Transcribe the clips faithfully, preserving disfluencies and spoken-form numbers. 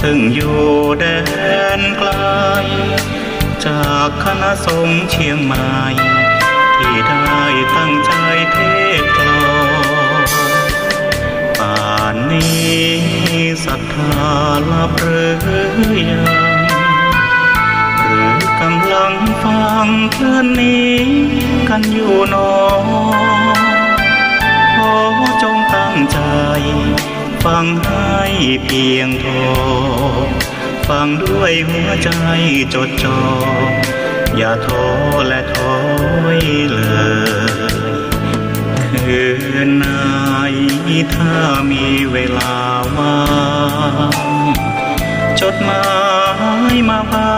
ซึ่งอยู่แดนไกล จากคณะสงฆ์เชียงใหม่ ที่ได้ตั้งใจเทศน์กลอน ป่านนี้ศรัทธาหลับหรือยัง หรือกำลังฟังคลื่นนี้กันอยู่หนอ ขอจงตั้งใจ ฟังให้เพียงพอ ฟังด้วยหัวใจจดจ่อ อย่าท้อและถอยเลย คืนไหนถ้ามีเวลาว่าง จดหมายมาบ้า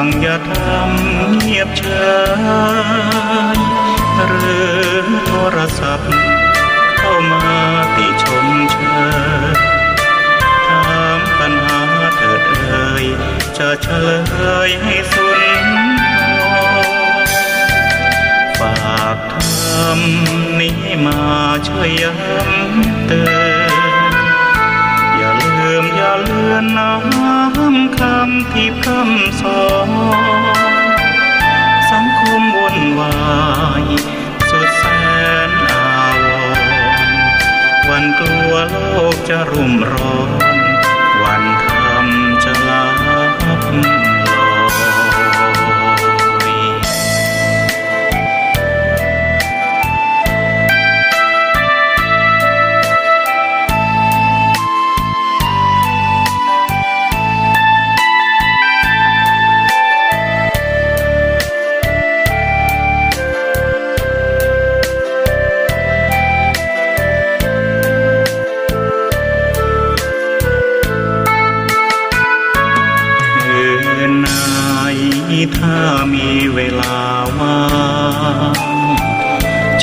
ง อย่าทำเงียบเฉย หรือโทรศัพท์เข้ามาติชมเชย ถามปัญหาเถิดเอ่ย จะเฉลยให้สุนทร ฝากธรรมนี้มาช่วยย้ำเตือน อย่าลืมอย่าเลือนน้อมคำที่พร่ำสอน สังคมวุ่นวาย สุดแสนอาวรณ์ หวั่นกลัวโลกจะรุ่มร้อน วันธรรมจะลับลอย คืนไหนถ้ามีเวลาว่าง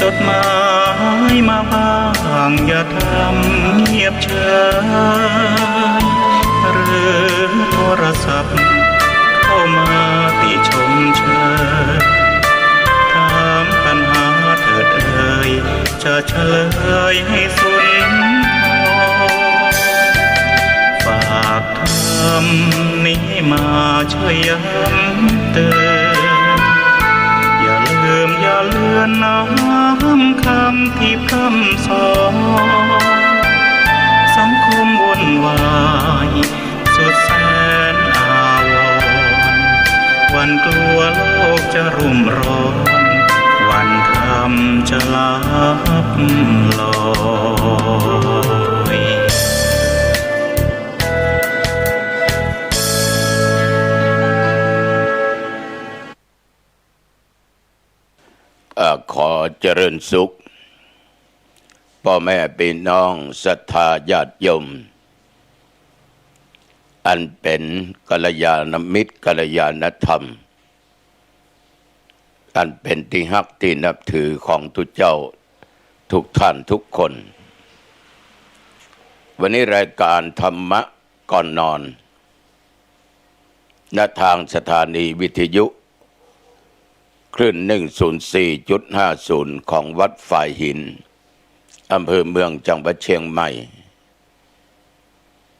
จดหมายมาบ้าง อย่าทำเงียบเฉย หรือโทรศัพท์เข้ามาติชมเชย ถามปัญหาเถิดเอ่ย จะเฉลยให้สุนทร ฝากธรรมนี้มาช่วยย้ำเตือน อย่าลืมอย่าเลือนน้อมคำที่พร่ำสอน สังคมวุ่นวาย สุดแสนอาวรณ์ หวั่นกลัวโลกจะรุ่มร้อน วันธรรมจะลับลอย เอ่อ ขอเจริญสุข ป้อแม่ปี้น้องศรัทธาญาติโยม อันเป๋นกัลยาณมิตร กัลยาณธรรม อันเป๋นตี้ฮักตี้นับถือของตุ๊เจ้าทุกท่านทุกคน วันนี้รายก๋านธรรมะก่อนนอน ณ ตางสถานีวิทยุ คลื่น หนึ่งศูนย์สี่จุดห้าศูนย์ ของวัดฝายหิน อำเภอเมือง จังหวัดเชียงใหม่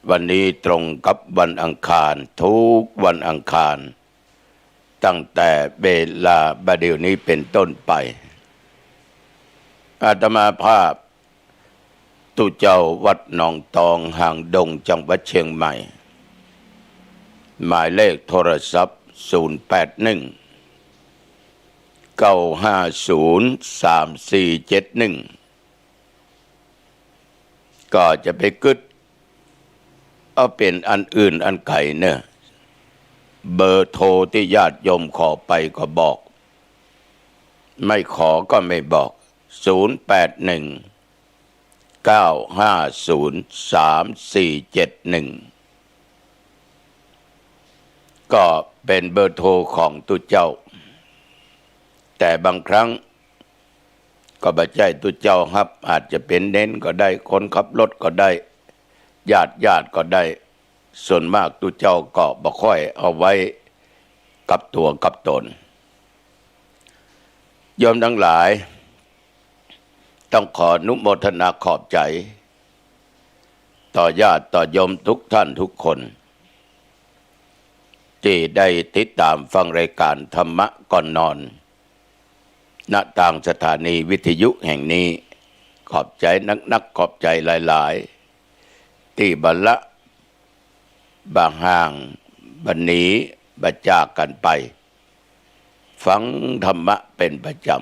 วันนี้ตรงกับวันอังคาร ทุกวันอังคาร ตั้งแต่เวลาบ่ายเดี๋ยวนี้เป๋นต้นไป อาตมาภาพ ตุ๊เจ้าวัดหนองตอง หางดง จังหวัดเชียงใหม่ หมายเลขโทรศัพท์ ศูนย์แปดหนึ่ง เก้าห้าศูนย์ สามสี่เจ็ดหนึ่ง ก็จะไปกึ๊ดเอาเป๋นอันอื่นอันไก๋เน่อ เบอร์โทรตี้ญาติโยมขอไปก็บอก ไม่ขอก็ไม่บอก ศูนย์แปดหนึ่ง เก้าห้าศูนย์ สามสี่เจ็ดหนึ่ง ก็เป๋นเบอร์โทรของตุ๊เจ้า แต่บางครั้งก็บ่ใจ้ตุ๊เจ้าฮับ อาจจะเป๋นเณรก็ได้ คนขับรถก็ได้ ญาติญาติก็ได้ ส่วนมากตุ๊เจ้าก็บ่ค่อยเอาไว้กับตั๋วกับต๋น โยมตังหลาย ต้องขออนุโมทนาขอบใจ๋ ต่อญาติต่อโยมทุกท่านทุกคน ตี้ได้ติดต๋ามฟังรายก๋านธรรมะก่อนนอน ณ ตางสถานีวิทยุแห่งนี้ ขอบใจ๋นักๆ ขอบใจ๋หลายๆ ตี้บ่ละ บ่ห่าง บ่หนี บ่จากกั๋นไป ฟังธรรมะเป๋นประจำ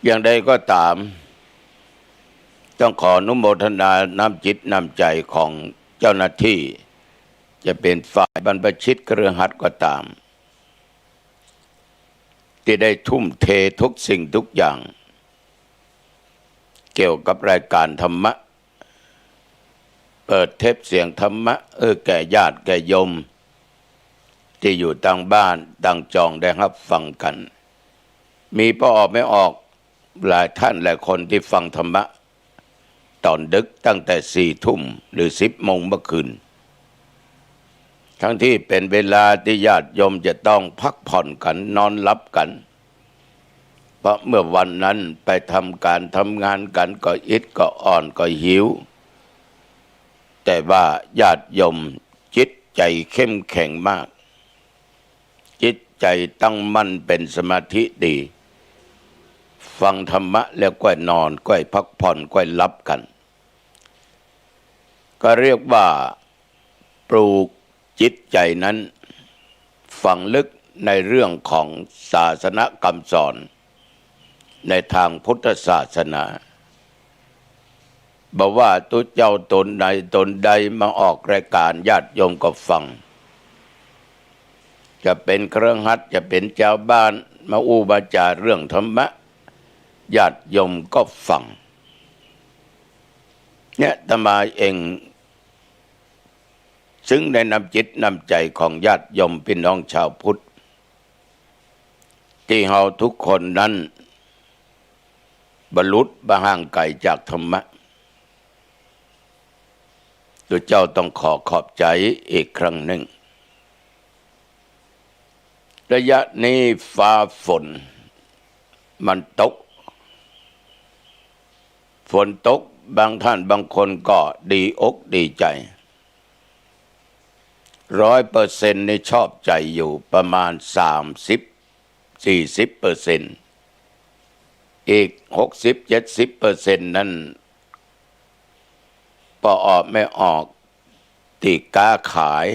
อย่างใดก็ต๋าม ต้องขออนุโมทนาน้ำจิตน้ำใจ๋ของเจ้าหน้าตี้ จะเป๋นฝ่ายบรรพชิตคฤหัสถ์ก็ต๋าม ตี้ได้ทุ่มเททุกสิ่งทุกอย่าง เกี่ยวกับรายก๋านธรรมะ เปิดเทปเสียงธรรมะ เออ แก่ญาติแก่โยม ตี้อยู่ตางบ้านตางจองได้ฮับฟังกั๋น มีป้อออกแม่ออกหลายต้านหลายคนตี้ฟังธรรมะ ต๋อนดึกตั้งแต่สี่ทุ่มหรือสิบโมงเมื่อคืน ทั้งตี้เป๋นเวลาตี้ญาติโยมจะต้องพักผ่อนกั๋น นอนหลับกั๋น เพราะเมื่อวันนั้นไปทำก๋านทำงานกั๋นก็อิดก็อ่อนก็หิว แต่ว่าญาติโยมจิตใจ๋เข้มแข็งมาก จิตใจ๋ตั้งมั่นเป๋นสมาธิดี ฟังธรรมะแล้วก้อยนอน ก้อยพักผ่อน ก้อยหลับกั๋น ก็เรียกว่าปลูกจิตใจ๋นั้นฝังลึกในเรื่องของศาสนกำสอน ในตางพุทธศาสนา บ่ว่าตุ๊เจ้าต๋นไหนต๋นใดมาออกรายก๋าน ญาติโยมก็ฟัง จะเป๋นคฤหัสถ์ จะเป๋นจาวบ้าน มาอู้มาจ๋าเรื่องธรรมะ ญาติโยมก็ฟัง เนี่ย อาตมาเอง ซึ่งในน้ำจิตน้ำใจ๋ของญาติโยมปี้น้องจาวพุทธ ตี้เฮาทุกคนนั้นบ่หลุดบ่ห่างไก๋จากธรรมะ ตุ๊เจ้าต้องขอขอบใจ๋อีกครั้งนึ่ง ระยะนี้ฟ้าฝนมันตก ฝนตก บางต้านบางคนก็ดีอกดีใจ๋ ร้อยเปอร์เซ็นต์ นี่ชอบใจ๋อยู่ประมาณสามสิบ สี่สิบเปอร์เซ็นต์ อีกหกสิบ เจ็ดสิบเปอร์เซ็นต์ นั้น ป้อออกแม่ออก ตี้ก๊าขาย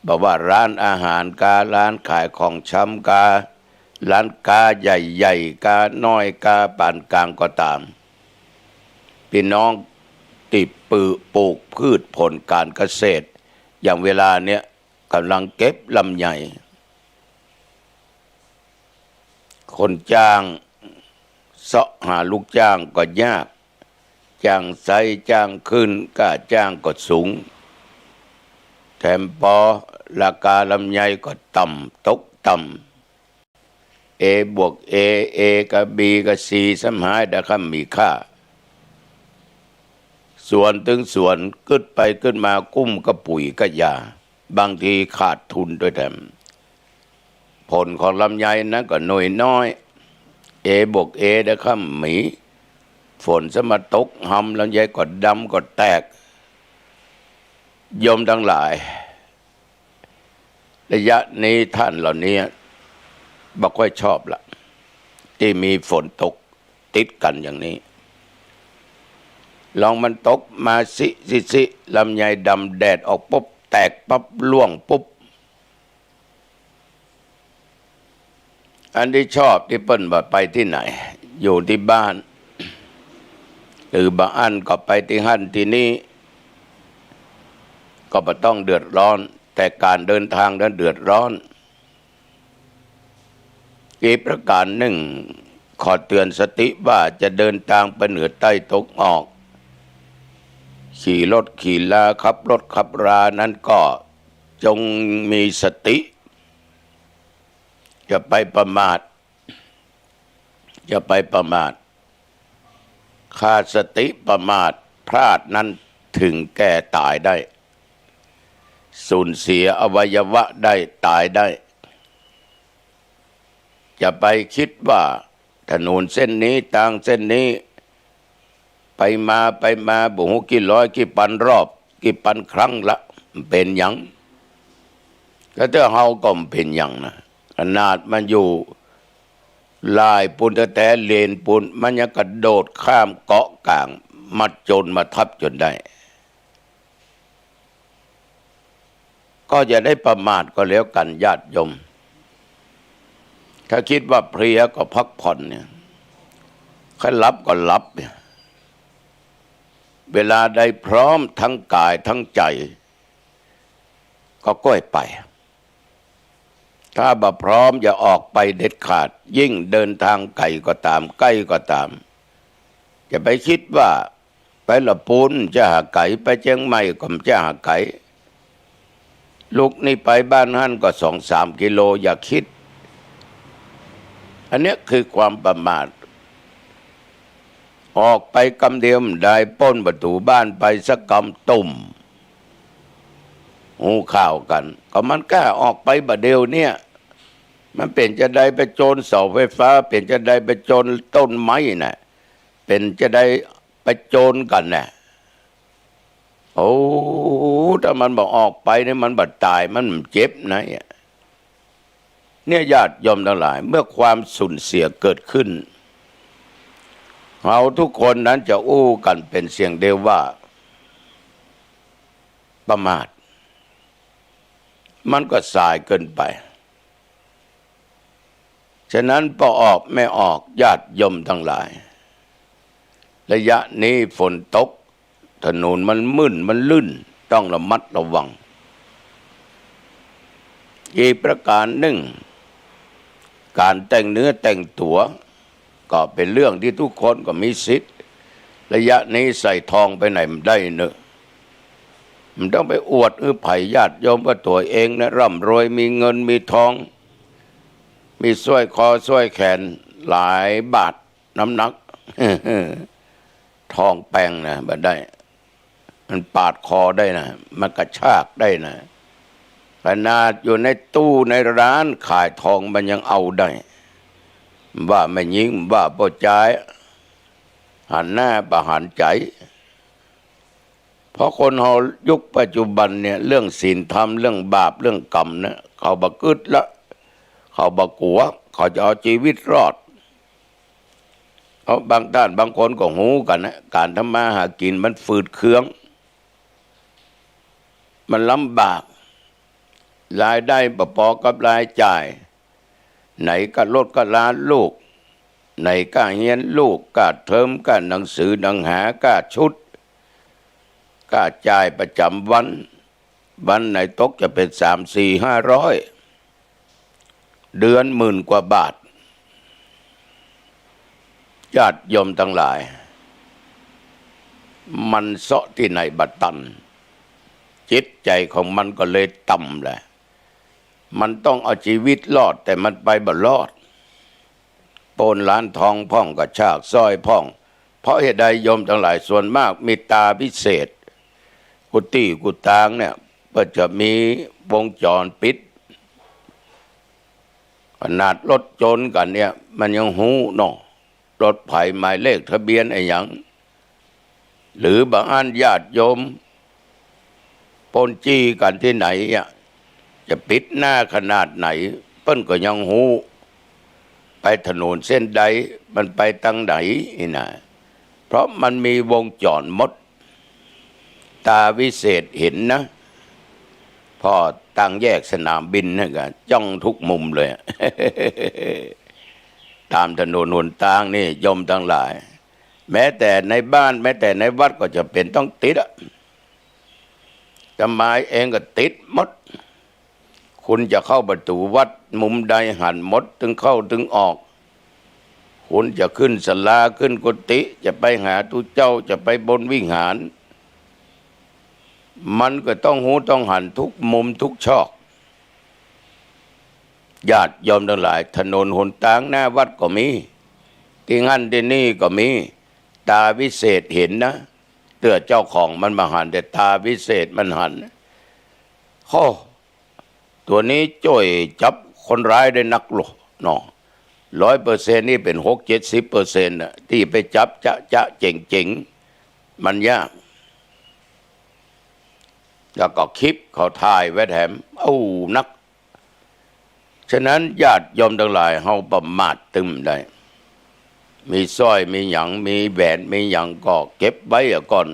บ่ว่าร้านอาหารก๊า ร้านขายของชำก๊า ร้านก๊าใหญ่ๆ ก๊าน้อย ก๊าปานก๋างก็ต๋าม ปี้น้องตี้ปลูก ปลูกพืชผลก๋านเกษตร อย่างเวลาเนี้ยก่ำลังเก็บลำไย คนจ้าง เซาะหาลูกจ้างก็ยาก จ้างใส้จ้างขึ้น ก้าจ้างก็สูง แถมปอราคาลำไยก็ต่ำ ตกต่ำ เอบวกเอ เอกับบีก็สี่สหาย ดาค่ำมีค่า สวนตึงสวน กึ๊ดไปกึ๊ดมา กุ้มกับปุ๋ยกับยา บางทีขาดทุนตวยแถม ผลของลำไยนั้นก็หน่วยน้อย เอบวกเอ ดาค่ำมี ฝนสะมาตกฮำ ลำไยก็ดำก็แตก โยมตังหลาย ระยะนี้ต้านเหล่านี้บ่ค่อยชอบละ ตี้มีฝนตกติดกั๋นอย่างนี้ ลองมันตกมาสิ สิ สิ ลำไยดำ แดดออกปุ๊บ แตกปั๊บ ร่วงปุ๊บ อันตี้ชอบตี้เปิ้นบ่ไปตี้ไหน อยู่ตี้บ้าน หรือบ่อั้นก็ไปตี้หั้นตี้นี้ ก็บ่ต้องเดือดร้อน แต่ก๋านเดินตางนั้นเดือดร้อน อีกประก๋านนึ่ง ขอเตื๋อนสติว่าจะเดินตางไปเหนือใต้ตกออก ขี่รถขี่ลา ขับรถขับรานั้นก็ จงมีสติ อย่าไปประมาท อย่าไปประมาท ขาดสติประมาท พลาดนั้นถึงแก่ต๋ายได้ สูญเสียอวัยวะได้ ต๋ายได้ จะไปกึ๊ดว่าถนนเส้นนี้ ตางเส้นนี้ ไปมา ไปมา บ่ฮู้กี่ร้อยกี่ปันรอบ กี่ปันครั้งละ บ่เป๋นหยัง ก็เตื้อเฮาก็บ่เป๋นหยังนะ ขนาดมันอยู่ล่ายปู๊นแต๊ๆ เลนปู๊น มันยังกระโดดข้ามเกาะก๋าง มาจนมาทับจ๋นได้ ก็อย่าได้ประมาทก็แล้วกั๋นญาติโยม ถ้าคิดว่าเพลียก็พักผ่อนเนี่ย ใค่หลับก็หลับเนี่ย เวลาใดพร้อมทั้งก๋ายทั้งใจ๋ ก็ก้อยไป ถ้าบ่พร้อมอย่าออกไปเด็ดขาด ยิ่งเดินตางไก๋ก็ต๋าม ใก้ก็ต๋าม อย่าไปกึ๊ดว่าไปละปู๊นจะหาไก๋ ไปเจียงใหม่ก็จะหาไก๋ ลุกนี่ไปบ้านหั้นก็สองสามกิโล อย่ากึ๊ด อันเนี้ยคือความประมาท ออกไปกำเดียวบ่ได้ ป้นประตู๋บ้านไปสักกำ ตุ้ม ฮู้ข่าวกั๋น ก็มันกล้าออกไปบ่าเดี่ยวเนี่ย มันเป๋นจาใดไปโจรเสาไฟฟ้า เป๋นจาใดไปโจรต้นไม้น่ะ เป๋นจาใดไปโจรกั๋นน่ะ โอ้ ถ้ามันบ่ออกไปเนี่ย มันบ่ต๋าย มันเจ็บนะ เนี่ยญาติโยมตังหลาย เมื่อความสูญเสียเกิดขึ้น เฮาทุกคนนั้นจะอู้กั๋นเป๋นเสียงเดียวว่า ประมาท มันก็สายเกินไป ฉะนั้นป้อออกแม่ออก ญาติโยมตังหลาย ระยะนี้ฝนตก ถนนมันมื่นมันลื่น ต้องระมัดระวัง อีกประก๋านนึ่ง ก๋านแต่งเนื้อแต่งตั๋ว ก็เป๋นเรื่องตี้ทุกคนก็มีสิทธิ์ ระยะนี้ใส่ทองไปไหนบ่ได้เนาะ บ่ต้องไปอวดหื้อใผญาติโยมว่าตั๋วเองนะร่ำรวย มีเงินมีทอง มีสร้อยคอสร้อยแขนหลายบาทน้ำหนัก ทองแปงนะ บ่ได้ มันปาดคอได้นะ มันกระชากได้นะ ขนาดอยู่ในตู้ในร้านขายทองมันยังเอาได้ บ่าแม่ญิง บ่าป้อจาย หันหน้าบ่หันใจ๋ เพราะคนเฮายุคปัจจุบันเนี่ย เรื่องศีลธรรม เรื่องบาป เรื่องกรรมเนี่ย เขาบ่กึ๊ดละ เขาบ่กั๋ว เขาจะเอาจีวิตรอด เอาบางต้านบางคนก็ฮู้กั๋นนะ ก๋านทำมาหากิ๋นมันฝืดเคือง มันลำบาก รายได้บ่ปอกับรายจ่าย ไหนก้ารถก้าราลูก ไหนก้าเฮียนลูก ก้าเทอม ก้าหนังสือหนังหา ก้าชุด ก้าจ่ายประจ๋ำวัน วันไหนตกจะเป๋นสามสี่ห้าร้อย เดือนหมื่นกว่าบาท ญาติโยมตังหลาย มันเซาะตี้ไหนบ่ตัน จิตใจ๋ของมันก็เลยต่ำแหละ มันต้องเอาจีวิตรอด แต่มันไปบ่รอด ป้นร้านทองพ่อง กระชากสร้อยพ่อง เพราะเหตุใดโยมตังหลาย ส่วนมากมีต๋าวิเศษ กู้ตี้กู้ตางเนี่ย ก็จะมีวงจรปิด ขนาดรถโจรกั๋นเนี่ย มันยังฮู้เนาะ รถใผ หมายเลขทะเบียนอะหยัง หรือบ่อั้นญาติโยม ป้นจี้กั๋นตี้ไหนอะ จะปิดหน้าขนาดไหน เปิ้นก็ยังฮู้ ไปถนนเส้นใด มันไปตางไหนนี่นะ เพราะมันมีวงจรหมด ต๋าวิเศษเห็นนะ ป้อตางแยกสนามบินนั่นก็จ้องทุกมุมเลย ต๋ามถนนหนตางนี่โยมตังหลาย แม้แต่ในบ้าน แม้แต่ในวัดก็จะเป๋นต้องติดอะ อาตมาเองก็ติดหมด คุณจะเข้าประตู๋วัดมุมใดหันหมด ตึงเข้าตึงออก คุณจะขึ้นศาลา ขึ้นกุฏิ จะไปหาตุ๊เจ้า จะไปบนวิหาร มันก็ต้องฮู้ต้องหันทุกมุมทุกซอก ญาติโยมตังหลาย ถนนหนตางหน้าวัดก็มี ตี้หั้นตี้นี่ก็มี ต๋าวิเศษเห็นนะ เตื้อเจ้าของมันบ่หัน แต่ต๋าวิเศษมันหัน โอ้ ตั๋วนี้จ้วยจับคนร้ายได้นักลอเนาะ ร้อยเปอร์เซ็นต์นี่เป๋นหกเจ็ดสิบเปอร์เซ็นต์น่ะ ตี้ไปจับจะๆ เจ๋งๆ มันยาก แล้วก็คลิปเขาถ่ายไว้แถม เอ้า นัก ฉะนั้นญาติโยมตังหลาย เฮาประมาทตึมได้ มีสร้อย มีหยัง มีแหวน มีหยังก็เก็บไว้อะก่อน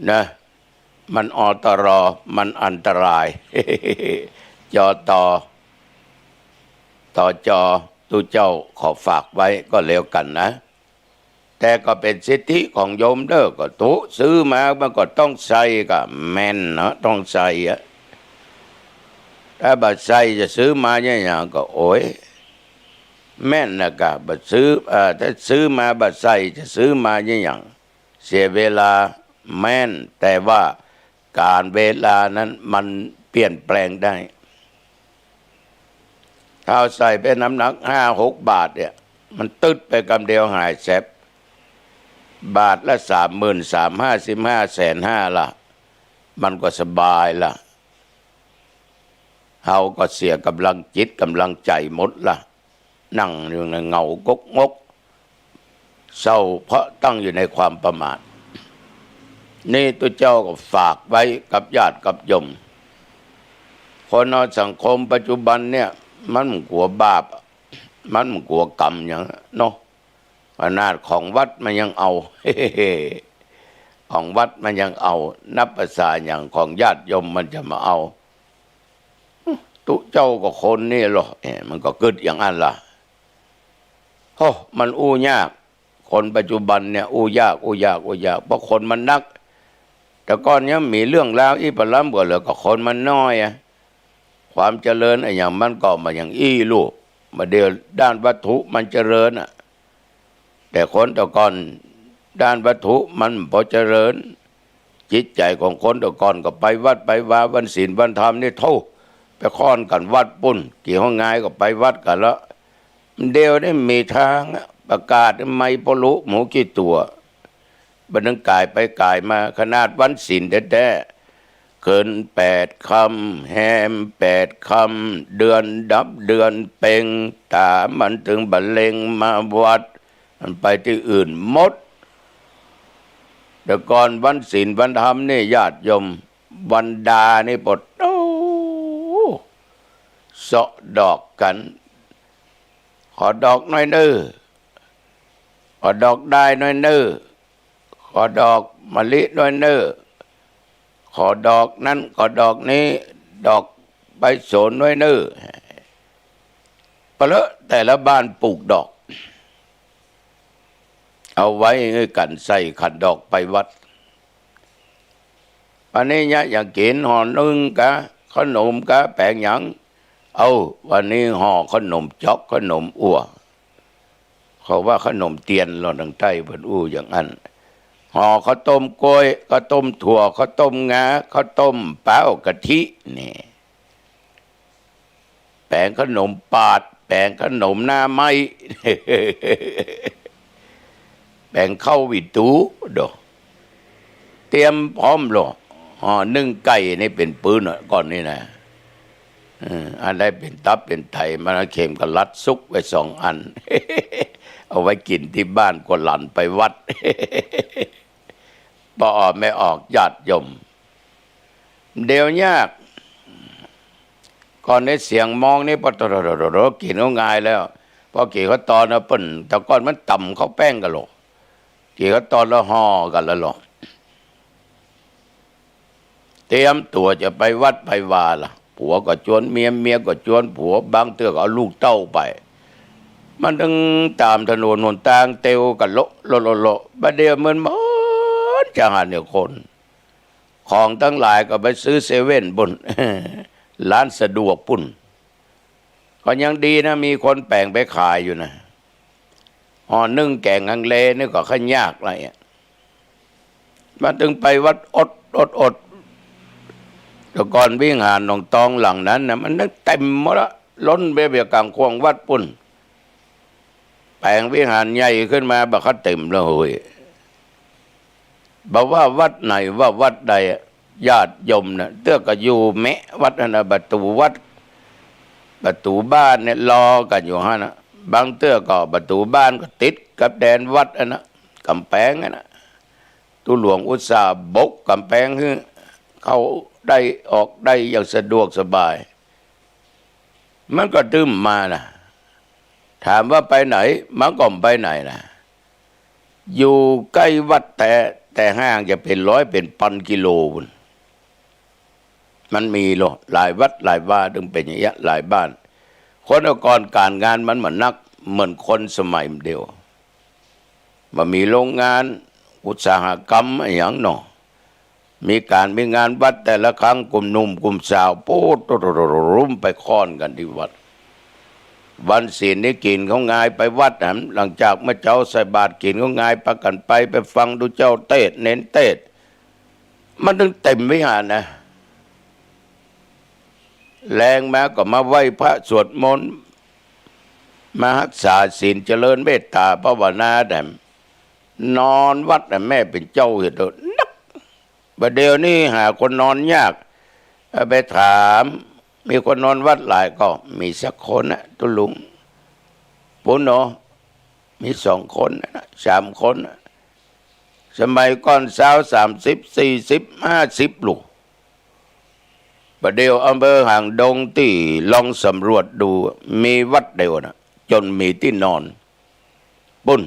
นะ มันอตร มันอันตราย จอตอ ตอจอ ตุ๊เจ้าขอฝากไว้ก็แล้วกันนะ แต่ก็เป๋นสิทธิของโยมเน่อ ก็ตุ๊ซื้อมามันก็ต้องใส่ ก็แม่นเนาะ ต้องใส่อะ ถ้าบ่ใส่จะซื้อมาเนี่ยหยัง ก็โอ๊ย แม่นนะกะ บ่ซื้อ เอ่อ ถ้าซื้อมาบ่ใส่จะซื้อมาเนี่ยหยัง เสียเวลา แม่น แต่ว่าก๋าลเวลานั้นมันเปลี่ยนแปลงได้ ถ้าเอาใส่ไปน้ำหนักห้าหกบาทเนี่ย มันตึ๊ดไปกำเดียวหายแสบ บาทละสามหมื่นสาม ห้าสิบห้า แสนห้าละ มันก็สบายละ เฮาก็เสียก๋ำลังจิตก๋ำลังใจ๋หมดละ นั่งอยู่ในเหงากกงก เศร้าเพราะตั้งอยู่ในความประมาท นี่ตุ๊เจ้าก็ฝากไว้กับญาติกับโยม คนเฮาสังคมปัจจุบันเนี่ย มันบ่กั๋วบาป มันบ่กั๋วกรรมหยังเนาะ ขนาดของวัดมันยังเอา ของวัดมันยังเอา นับประสาหยังของญาติโยมมันจะมาเอา ตุ๊เจ้าก็คนนี่ลอ เอ๊ะ มันก็กึ๊ดอย่างอั้นละ โฮ้ มันอู้ยาก คนปัจจุบันเนี่ยอู้ยาก อู้ยาก อู้ยาก เพราะคนมันนัก แต่ก่อนยังมีเรื่องราวอี้ปะล้ำกว่าเหลือ ก็คนมันน้อยอะ ความเจริญอะหยังมันก็บ่อย่างอี้ลูก บ่าเดี่ยวด้านวัตถุมันเจริญอะ แต่คนแต่ก่อนด้านวัตถุมันบ่เจริญ จิตใจ๋ของคนแต่ก่อนก็ไปวัดไปวา วันศีลวันธรรมนี่โธ่ ไปค่อนกั๋นวัดปู๊น กี่ห้องงายก็ไปวัดกั๋นละ เดี๋ยวนี้มีตางอะ ประกาศไมค์ปะลุหมูกี่ตั๋ว บ่านึ่งก๋ายไปก๋ายมา ขนาดวันศีลแต๊ๆ ขึ้นแปดค่ำ แฮมแปดค่ำ เดือนดับเดือนเพ็ง ต๋ามันตึงบ่าเล็งมาวัด มันไปตี้อื่นหมด แต่ก่อนวันศีลวันธรรมนี่ญาติโยม วันดานี่ปะโธ่ เซาะดอกกั๋น ขอดอกหน้อยเน่อ ขอดอกด้ายหน้อยเน่อ ขอดอกมะลิหน้อยเน่อ ขอดอกนั้น ขอดอกนี้ ดอกใบโสนหน้อยเน่อ ปะเลอะแต่ละบ้านปลูกดอก เอาไว้หื้อกั๋นใส่ขันดอกไปวัด วันนี้เยียะหยังกิ๋น ห่อนึ่งกา ขนมกา แป๋งหยัง เอ้า วันนี้ห่อขนมจ๊อก ขนมอั่ว เขาว่าขนมเตียนลอ ตางใต้เปิ้นอู้อย่างอั้น ห่อข้าวต้มก๊วย ข้าวต้มถั่ว ข้าวต้มงา ข้าวต้มป๊าวกะทิ นี่ แป๋งขนมปาด แป๋งขนมหน้าไม้ แป๋งข้าวหวีตู โด เตรียมพร้อมลอ ห่อนึ่งไก่นี่เป๋นปื๊นอะ ก่อนนี้นะ เออ อันใดเป๋นตับเป๋นไต มันเอาเข็มกลัดซุกไว้สองอัน เอาไว้กิ๋นตี้บ้าน กว่าหลานไปวัด ป้อแม่ออกญาติโยม เดี๋ยวยาก ก่อนนี้เสียงมองนี่ปะโธ่ๆๆๆ กิ๋นก็งายแล้ว พอกิ๋นข้าวตอนนะเปิ้น แต่ก่อนมันต๋ำข้าวแป้งกั๋นลอ กิ๋นข้าวตอนแล้วห่อกั๋นแล้วลอ เตรียมตั๋วจะไปวัดไปวาละ ผัวก็จวนเมีย เมียก็จวนผัว บางเตื้อก็เอาลูกเต้าไป มันตึงต๋ามถนนหนตางเตียวกั๋นโละโละโละโละ บ่าเดี่ยวเหมือนมันจะหันเนี่ยคน ของตังหลายก็ไปซื้อเซเว่นปู๊น ร้านสะดวกปู๊น ก็ยังดีนะ มีคนแป๋งไปขายอยู่นะ ห่อนึ่งแก๋งฮังเลนี่ก็ค่อยยากละอะ มันตึงไปวัดอดอดอด แต่ก่อนวิหารหนองตองหลังนั้นนะ มันเต็มหมดละ ล้นไปเบียดก๋างข่วงวัดปู๊น แป๋งวิหารใหญ่ขึ้นมาบ่าคัดเต็มละเฮ้ย บ่าว่าวัดไหนว่าวัดใดอะ ญาติโยมนะ เตื้อก็อยู่แมะวัดหั้นนะ ประตู๋วัด ประตู๋บ้านเนี่ยลอกั๋นอยู่หั้นนะ บางเตื้อก็ประตู๋บ้านก็ติดกับแดนวัดหั้นนะ ก๋ำแปงหั้นนะ ตุ๊หลวงอุตส่าห์บกก๋ำแปงหื้อ เข้าได้ออกได้อย่างสะดวกสบาย มันก็ตึงมานะ ถามว่าไปไหน มันก็บ่ไปไหนนะ อยู่ใก้วัดแต๊ แต่ห่างจะเป๋นร้อยเป๋นปันกิโลปู๊น มันมีโล หลายวัดหลายวาตึงเป๋นอย่างเงี้ย หลายบ้าน คนแต่ก่อนก๋านงานมันบ่หนักเหมือนคนสมัยเดี๋ยว บ่มีโรงงานอุตสาหกรรมอะหยังเนาะ มีก๋านมีงานวัดแต่ละครั้ง กุมหนุ่มกุมสาว ปู๊ด รุมไปค่อนกั๋นตี้วัด วันศีลนี่กิ๋นข้าวงายไปวัดนะ หลังจากเมื่อเจ๊าใส่บาตรกิ๋นข้าวงาย ปากั๋นไป ไปฟังตุ๊เจ้าเตสน์ เณรเตสน์ มันตึงเต๋มวิหารนะ แลงมาก็มาไหว้พระสวดมนต์ มาฮักษาศีลเจริญเมตต๋าภาวนา แต่นอนวัดนะแม่เป๋นเจ้าเหียโตนัก บ่าเดี่ยวนี้หาคนนอนยาก เอาไปถาม มีคนนอนวัดหลายก่อ มีสักคนนะตุ๊ลุง ปู๊นเนาะ มีสองคนนะ สามคนนะ สมัยก่อนสาว สามสิบ สี่สิบ ห้าสิบ ลูก บ่าเดี่ยวอำเภอหางดงตี้ลองสำรวจดู มีวัดเดียวนะ จ๋นมีตี้นอน ปู๊น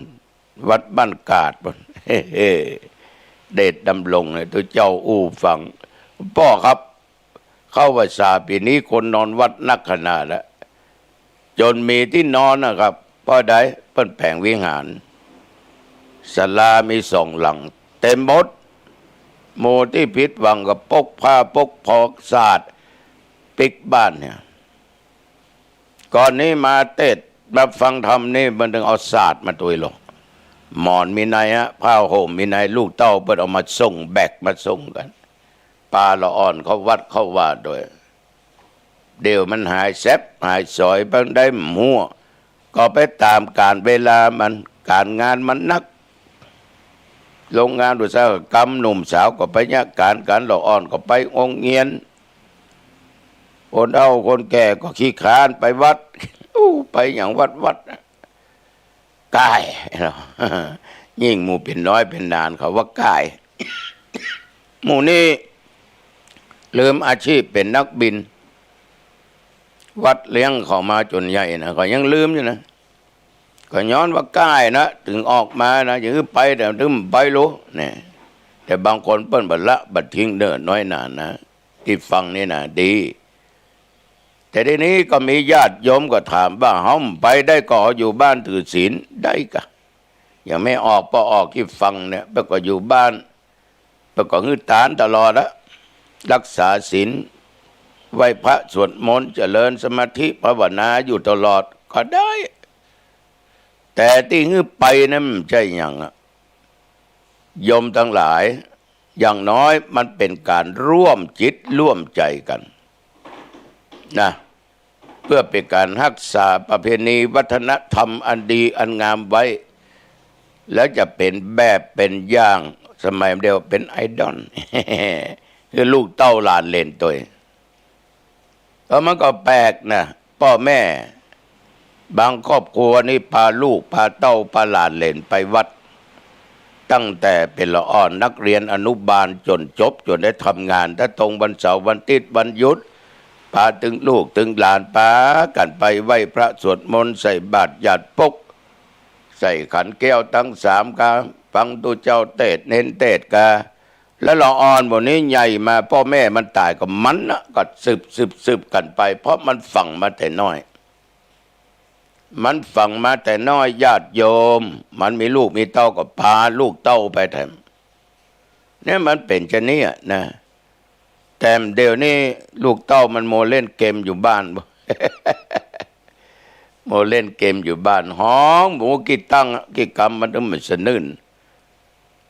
วัดบ้านกาดปู๊น เดชดำรงเนี่ย ตุ๊เจ้าอู้ฟัง ป้อครับ เข้าพรรษาปี๋นี้คนนอนวัดนักขนาดแล้ว จ๋นมีตี้นอนนะครับ ป้อใด เปิ้นแป๋งวิหาร ศาลามีสองหลัง เต๋มหมด หมู่ตี้ผิดหวังก็ปกผ้าปกผ่อสาดปิ๊กบ้านเนี่ย ก่อนนี้มาเตสน์มาฟังธรรมนี่มันตึงเอาสาดมาตวยลง หมอนมีในฮะ ผ้าห่มมีใน ลูกเต้าเปิ้นเอามาส่ง แบกมาส่งกั๋น ปาละอ่อนเข้าวัดเข้าวาโดย เดี่ยวมันหายแซบหายสอยไปได้บ่ฮู้ ก็ไปต๋ามก๋าลเวลามัน ก๋าลงานมันนัก โรงงานอุตสาหกรรม หนุ่มสาวก็ไปเยียะก๋าลกั๋น ละอ่อนก็ไปโฮงเฮียน คนเฒ่าคนแก่ก็ขี้คร้านไปวัด อู้ ไปหยังวัดวัด ก้าย ยิ่งหมู่เป๋นน้อยเป๋นหลานเขาว่าก้าย หมู่นี้ลืมอาชีพเป๋นนักบิน วัดเลี้ยงเขามาจ๋นใหญ่นะ เขายังลืมอยู่นะ ก็ย้อนว่าก้ายนะ ตึงออกมานะ อย่างนี้ไป แต่ตึงไปรู้เนี่ย แต่บางคนเปิ้นบ่ละบ่ทิ้งเน่อน้อยหนานะ ตี้ฟังนี่นะดี แต่ทีนี้ก็มีญาติโยมก็ถามว่า เฮาไปได้ก่อ เฮาอยู่บ้านถือศีลได้ก่ะ อย่างแม่ออกป้อออกตี้ฟังเนี่ย เปิ้นก็อยู่บ้าน เปิ้นก็หื้อตานตลอดละ ฮักษาศีล ไหว้พระสวดมนต์ เจริญสมาธิภาวนาอยู่ตลอดก็ได้ แต่ตี้หื้อไปนั้นบ่ใจ้หยังอะ โยมตังหลาย อย่างน้อยมันเป๋นก๋านร่วมจิตร่วมใจ๋กั๋นนะ เพื่อเป๋นก๋านฮักษาประเพณีวัฒนธรรมอันดีอันงามไว้ แล้วจะเป๋นแบบเป๋นอย่าง สมัยเดียวเป๋นไอดอล หื้อลูกเต้าหลานเหลนตวย เออ มันก็แปลกนะ ป้อแม่ บางครอบครัวนี่ปาลูกปาเต้าปาหลานเหลนไปวัด ตั้งแต่เป๋นละอ่อนนักเฮียนอนุบาลจ๋นจบ จ๋นได้ทำงาน ถ้าตรงวันเสาร์วันอาทิตย์วันหยุด ปาตึงลูกตึงหลานปากั๋นไปไหว้พระสวดมนต์ ใส่บาตรหยาดปก ใส่ขันแก้วตังสามกา ฟังตุ๊เจ้าเตสน์เณรเตสน์กา แล้วละอ่อนหมู่นี้ใหญ่มา ป้อแม่มันต๋ายก็มันนะ ก็สืบ สืบ สืบกั๋นไป เพราะมันฝังมาแต่น้อย มันฝังมาแต่น้อย ญาติโยม มันมีลูกมีเต้าก็ปาลูกเต้าไปแถม เนี่ยมันเป๋นจะเนี่ยนะ แต่เดี๋ยวนี้ลูกเต้ามันมัวเล่นเกมอยู่บ้าน มัวเล่นเกมอยู่บ้าน ฮ้องบ่ฮู้กี่ตั้งกี่กำ มันตึงบ่สะหนึ่น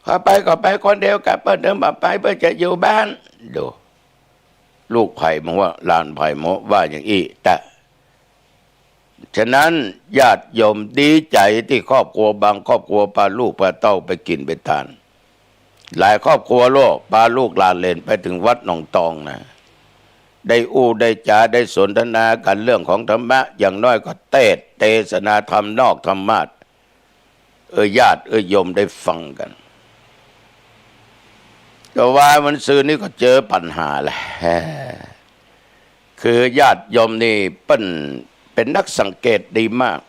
ข้าไป ข้าไปคนเดียวก่ะ เปิ้นตึงบ่ไป เปิ้นจะอยู่บ้าน ดู ลูกใผบ่ฮู้ หลานใผบ่ฮู้ ว่าอย่างอี้แต๊ ฉะนั้นญาติโยมดีใจ๋ตี้ครอบครัวบางครอบครัวปาลูกปาเต้าไปกิ๋นไปตาน หลายครอบครัวโลก ปาลูกหลานเหลนไปเถิงวัดหนองตองนะ ได้อู้ได้จ๋าได้สนทนากั๋นเรื่องของธรรมะ อย่างน้อยก็เตสน์เตสนาธรรมนอกธรรมาสน์ เออ ญาติ เออ โยมได้ฟังกั๋น แต่ว่าวันซืนนี่ก็เจอปัญหาแหละ คือญาติโยมนี่เปิ้นเป๋นนักสังเกตดีมาก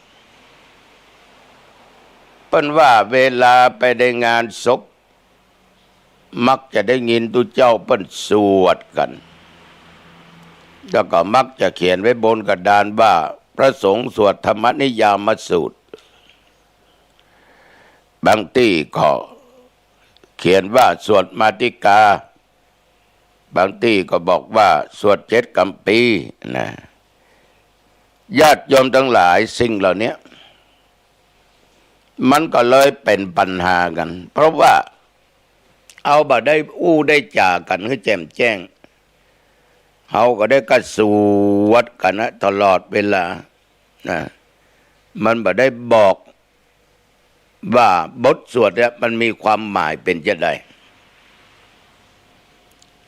เปิ้นว่าเวลาไปในงานศพ มักจะได้ยินตุ๊เจ้าเปิ้นสวดกั๋น แล้วก็มักจะเขียนไว้บนกระดานว่า พระสงฆ์สวดธรรมนิยามสูตร บางตี้ก็เขียนว่าสวดมาติกา บางตี้ก็บอกว่าสวดเจ็ดกัมภีร์นะ ญาติโยมตังหลาย สิ่งเหล่านี้ มันก็เลยเป๋นปัญหากั๋น เพราะว่าเฮาบ่ได้อู้ได้จ๋ากั๋นหื้อแจ่มแจ้ง เฮาก็ได้ก้าสวดกั๋นนะตลอดเวลานะ มันบ่ได้บอกว่าบทสวดเนี่ยมันมีความหมายเป๋นจาใด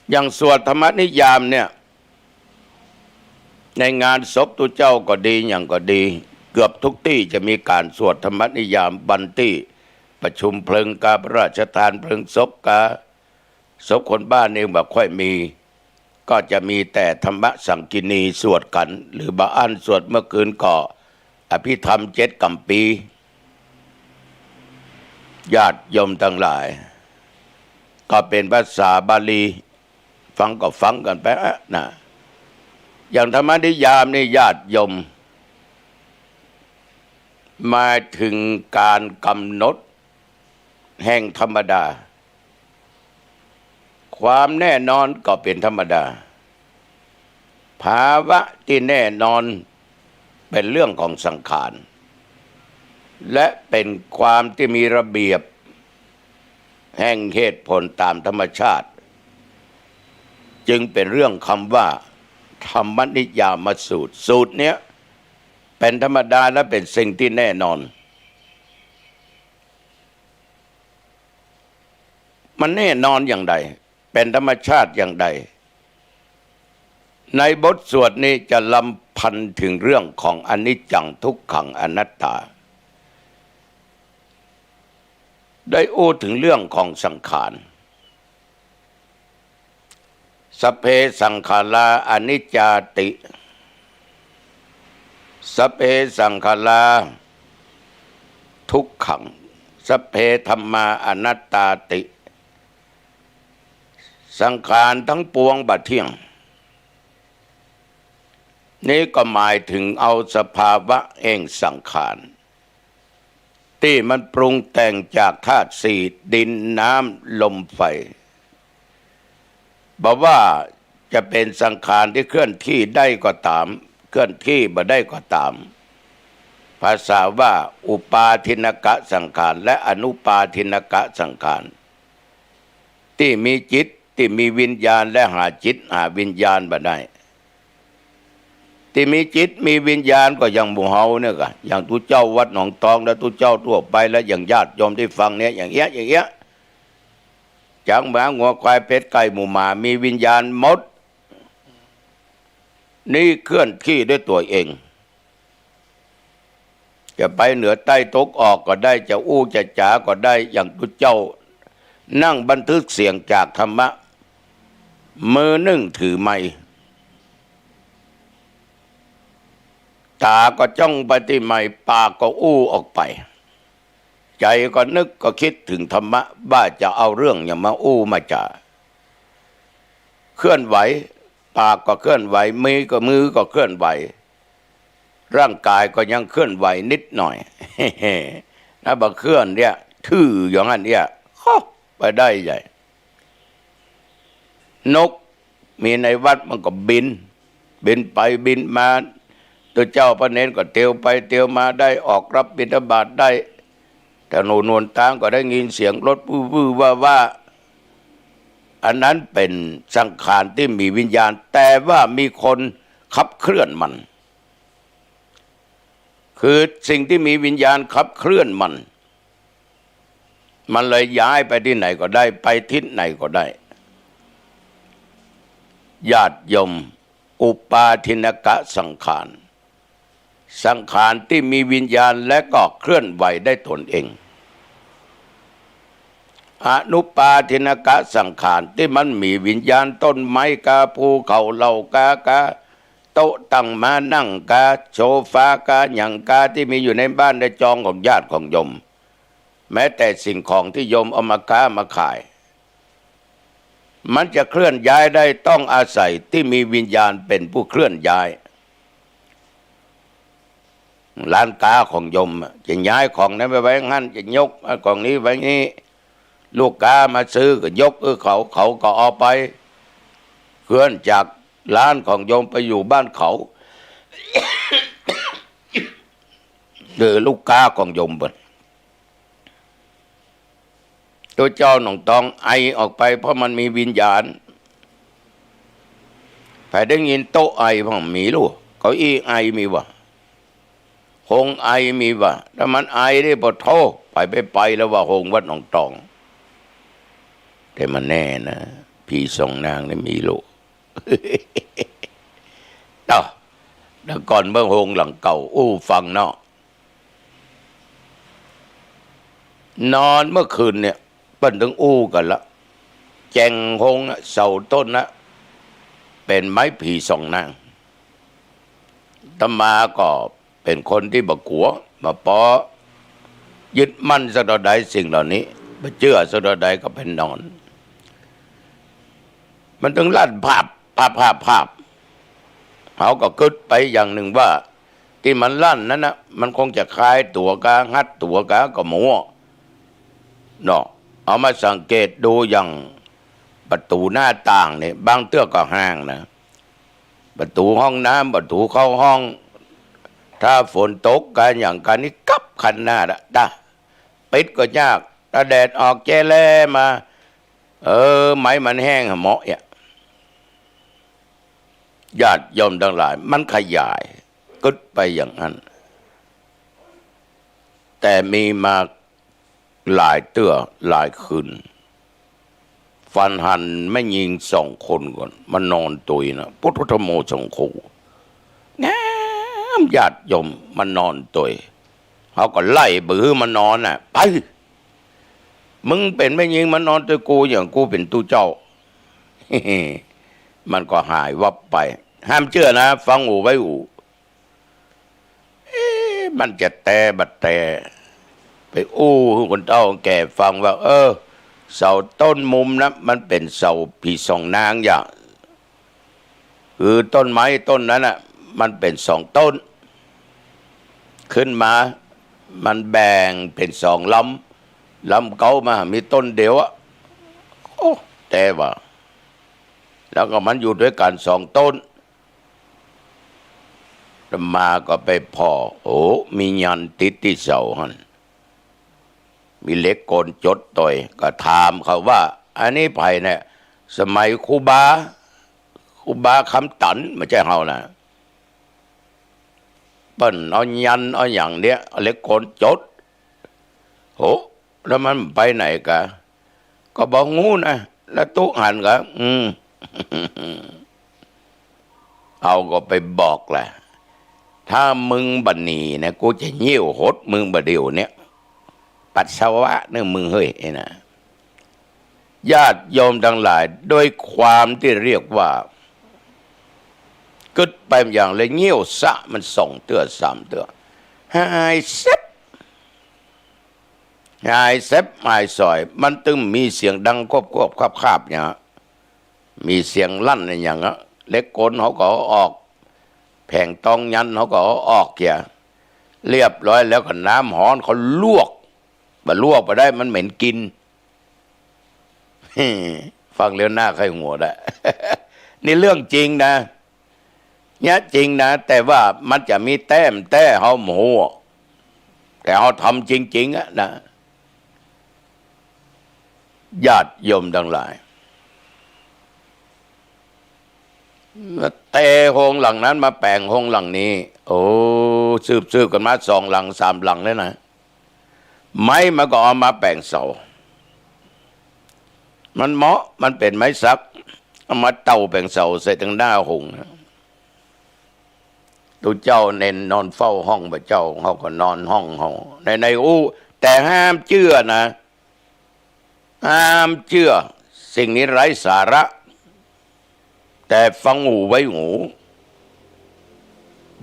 อย่างสวดธรรมนิยามเนี่ย ในงานศพตุ๊เจ้าก็ดี หยังก็ดี เกือบทุกตี้จะมีก๋านสวดธรรมนิยาม วันตี้ประชุมเพลิงกา พระราชทานเพลิงศพกา ศพคนบ้านี่บ่ค่อยมี ก็จะมีแต่ธรรมสังคีณีสวดกั๋น หรือบ่อั้นสวดเมื่อคืนก็อภิธรรมเจ็ดกัมภีร์ ญาติโยมตังหลาย ก็เป๋นภาษาบาลี ฟังก็ฟังกั๋นไปอะนะ อย่างธรรมนิยามนี่ญาติโยม หมายถึงก๋านกำหนดแห่งธรรมดา ความแน่นอนก็เป๋นธรรมดา ภาวะตี้แน่นอนเป๋นเรื่องของสังขาร และเป๋นความตี้มีระเบียบแห่งเหตุผลต๋ามธรรมชาติ จึงเป๋นเรื่องกำว่าธรรมนิยามสูตร สูตรเนี้ยเป๋นธรรมดาและเป๋นสิ่งตี้แน่นอน มันแน่นอนอย่างใด เป๋นธรรมชาติอย่างใด ในบทสวดนี้จะลำพันถึงเรื่องของอนิจจัง ทุกขัง อนัตตา ได้อู้ถึงเรื่องของสังขาร สัพเพสังขารา อนิจจาติ สัพเพสังขารา ทุกขัง สัพเพธัมมา อนัตตาติ สังขารตังปวงบ่เที่ยง นี้ก็หมายถึงเอาสภาวะแห่งสังขาร ตี้มันปรุงแต่งจากธาตุสี่ ดิน น้ำ ลม ไฟ บ่ว่าจะเป๋นสังขารตี้เคลื่อนที่ได้ก็ต๋าม เคลื่อนที่บ่ได้ก็ต๋าม ภาษาว่าอุปาทินกสังขารและอนุปาทินกสังขาร ตี้มีจิต ตี้มีวิญญาณและหาจิตหาวิญญาณบ่ได้ ตี้มีจิตมีวิญญาณก็อย่างหมู่เฮาเนี่ยก่ะ อย่างตุ๊เจ้าวัดหนองตองและตุ๊เจ้าทั่วไปและอย่างญาติโยมตี้ฟังเนี่ย อย่างเอี้ย อย่างเอี้ย จ๊างหมางัวควายเป็ดไก่หมูหมามีวิญญาณหมด นี้เคลื่อนที่ด้วยตั๋วเอง จะไปเหนือใต้ตกออกก็ได้ จะอู้จะจ๋าก็ได้ อย่างตุ๊เจ้านั่งบันทึกเสียงจากธรรมะ มือนึ่งถือไมค์ ต๋าก็จ้องไปตี้ไมค์ ปากก็อู้ออกไป ใจ๋ก็นึกก็กึ๊ดเถิงธรรมะ ว่าจะเอาเรื่องหยังมาอู้มาจ๋า เคลื่อนไหว ปากก็เคลื่อนไหว มือก็ มือก็เคลื่อนไหว ร่างก๋ายก็ยังเคลื่อนไหวนิดหน่อย นะ บ่เคลื่อนเนี่ย ทื่ออย่างนั้นเนี่ย โฮะ ไปได้ใหญ่ นกมีในวัดมันก็บิน บินไปบินมา ตุ๊เจ้าพระเณรก็เตียวไปเตียวมาได้ ออกรับบิณฑบาตได้ ถนนหนตางก็ได้ยินเสียงรถวื้อวื้อว้าว้า อันนั้นเป๋นสังขารตี้มีวิญญาณ แต่ว่ามีคนขับเคลื่อนมัน คือสิ่งตี้มีวิญญาณขับเคลื่อนมัน มันเลยย้ายไปตี้ไหนก็ได้ ไปทิศไหนก็ได้ ญาติโยม อุปาทินกสังขาร สังขารตี้มีวิญญาณและก็เคลื่อนไหวได้ตนเอง อนุปาทินกสังขาร ตี้มันมีวิญญาณ ต้นไม้กา ภูเขาเหล่ากา กาโต๊ะตั้งม้านั่งกา โซฟากา หยังกา ตี้มีอยู่ในบ้านในจองของญาติของโยม แม้แต่สิ่งของตี้โยมเอามาค้ามาขาย มันจะเคลื่อนย้ายได้ต้องอาศัยตี้มีวิญญาณเป๋นผู้เคลื่อนย้าย ร้านกาของโยมอะ จะย้ายของนั้นไปไว้งั้น จะยกเอาของนี้ไว้นี้ ลูกกามาซื้อก็ยกหื้อเขา เขาก็เอาไป เคลื่อนจากร้านของโยมไปอยู่บ้านเขา คือลูกกาของโยมเปิ้น ตุ๊เจ้าหนองตองไอออกไป เพราะมันมีวิญญาณ ใผได้ยินโต๊ะไอบ้างมีลูก เก้าอี้ไอมีบ่ โฮงไอมีบ่ ถ้ามันไอได้ปะโธ่ ไปไปไปแล้วว่าโฮงวัดหนองตอง แต่มันแน่นะ ผีสองนางนี่มีลูก เอ้า แต่ก่อนเมืองโฮงหลังเก่า อู้ฟังเนาะ นอนเมื่อคืนเนี่ย เปิ้นตึงอู้กั๋นละ แจ่งโฮงอะ เสาต้นนะ เป๋นไม้ผีสองนาง อาตมาก็เป๋นคนตี้บ่กั๋ว บ่ปอยึดมั่นสักเต้าใดสิ่งเหล่านี้ บ่เจื้อสักเต้าใดก็ไปนอน มันตึงลั่นพาบ พาบ พาบ พาบ เฮาก็กึ๊ดไปอย่างนึ่งว่า ตี้มันลั่นนั้นนะ มันคงจะคายตั๋วกา งัดตั๋วกา ก็บ่ฮู้เนาะ เอามาสังเกตดูอย่างประตู๋หน้าต่างนี่ บางเตื้อก็ห่างนะ ประตู๋ห้องน้ำ ประตู๋เข้าห้อง ถ้าฝนตกกาอย่างกานี่ กับคันนาดอะ ตะ ปิดก็ยาก ถ้าแดดออกแจ้แล้มา เออ ไม้มันแห้งเหมาะอะ ญาติโยมตังหลาย มันขยายกึ๊ดไปอย่างนั้น แต่มีมาหลายเตื้อหลายคืน ฝันหันแม่ญิงสองคนก่อน มานอนตุยนะ พุทโธธัมโมสังโฆ งาม ญาติโยม มานอนตุย เฮาก็ไล่บ่หื้อมานอนน่ะ ไป มึงเป๋นแม่ญิงมานอนตวยกู อย่างกูเป๋นตุ๊เจ้า มันก็หายวับไป ห้ามเจื้อนะ ฟังหูไว้หู เอ๊ะ มันจะแต๊บ่แต๊ ไปอู้หื้อคนเฒ่าแก่ฟังว่า เออ เสาต้นมุมนะ มันเป๋นเสาผีสองนางอย่าง คือต้นไม้ต้นนั้นน่ะ มันเป๋นสองต้น ขึ้นมา มันแบ่งเป๋นสองลำ ลำเก๊ามามีต้นเดียวอะ โอ้ แต๊ว่า แล้วก็มันอยู่ตวยกั๋นสองต้น อาตมาก็ไปผ่อ โอ้ มียันติดตี้เสาหั้น มีเหล็กโกนจดตวย ก็ถามเขาว่า อันนี้ใผเนี่ย สมัยครูบา ครูบาคำตัน บ่ใจ้เฮานะ เปิ้นเอายันเอาอย่างเนี้ย เอาเหล็กโกนจด โห แล้วมันไปไหนกา ก็บ่ฮู้นะ แล้วตุ๊หันกา อืม เฮาก็ไปบอกแหละ ถ้ามึงบ่หนีนะ กูจะเยี่ยวหดมึงบ่าเดี่ยวเนี้ย ปัสสาวะเน่อมึงเฮ้ย ไอ้นะ ญาติโยมตังหลาย ด้วยความตี้เรียกว่า กึ๊ดไปอย่างเลย เยี่ยวซะมันสองเตื้อสามเตื้อ หายเซ็บ หายเซ็บหายสอย มันตึงมีเสียงดังควบๆ คาบๆ เนี่ย มีเสียงลั่นอะหยังอะ เหล็กโกนเฮาก็เอาออก แผงตองยันเฮาก็เอาออกเหีย เรียบร้อยแล้วก็น้ำฮ้อนเขาลวก บ่ลวกบ่ได้ มันเหม็นกลิ่น ฟังแล้วน่าใค่หัวได้ นี่เรื่องจริงนะ เนี่ยจริงนะ แต่ว่ามันจะมีแต๊บ่แต๊เฮาบ่ฮู้ แต่เฮาทำจริงๆ อะนะ ญาติโยมตังหลาย แต่โฮงหลังนั้นมาแป๋งโฮงหลังนี้ โอ้ สืบๆ กั๋นมาสองหลังสามหลังแล้วนะ ไม้มันก็เอามาแป๋งเสา มันเหมาะ มันเป๋นไม้สัก เอามาเต่าแป๋งเสาใส่ตังหน้าโฮงนะ ตุ๊เจ้าเณรนอนเฝ้าห้องพระเจ้า เฮาก็นอนห้องเฮา ในๆ อู้ แต่ห้ามเจื้อนะ ห้ามเจื้อสิ่งนี้ไร้สาระ แต่ฟังหูไว้หู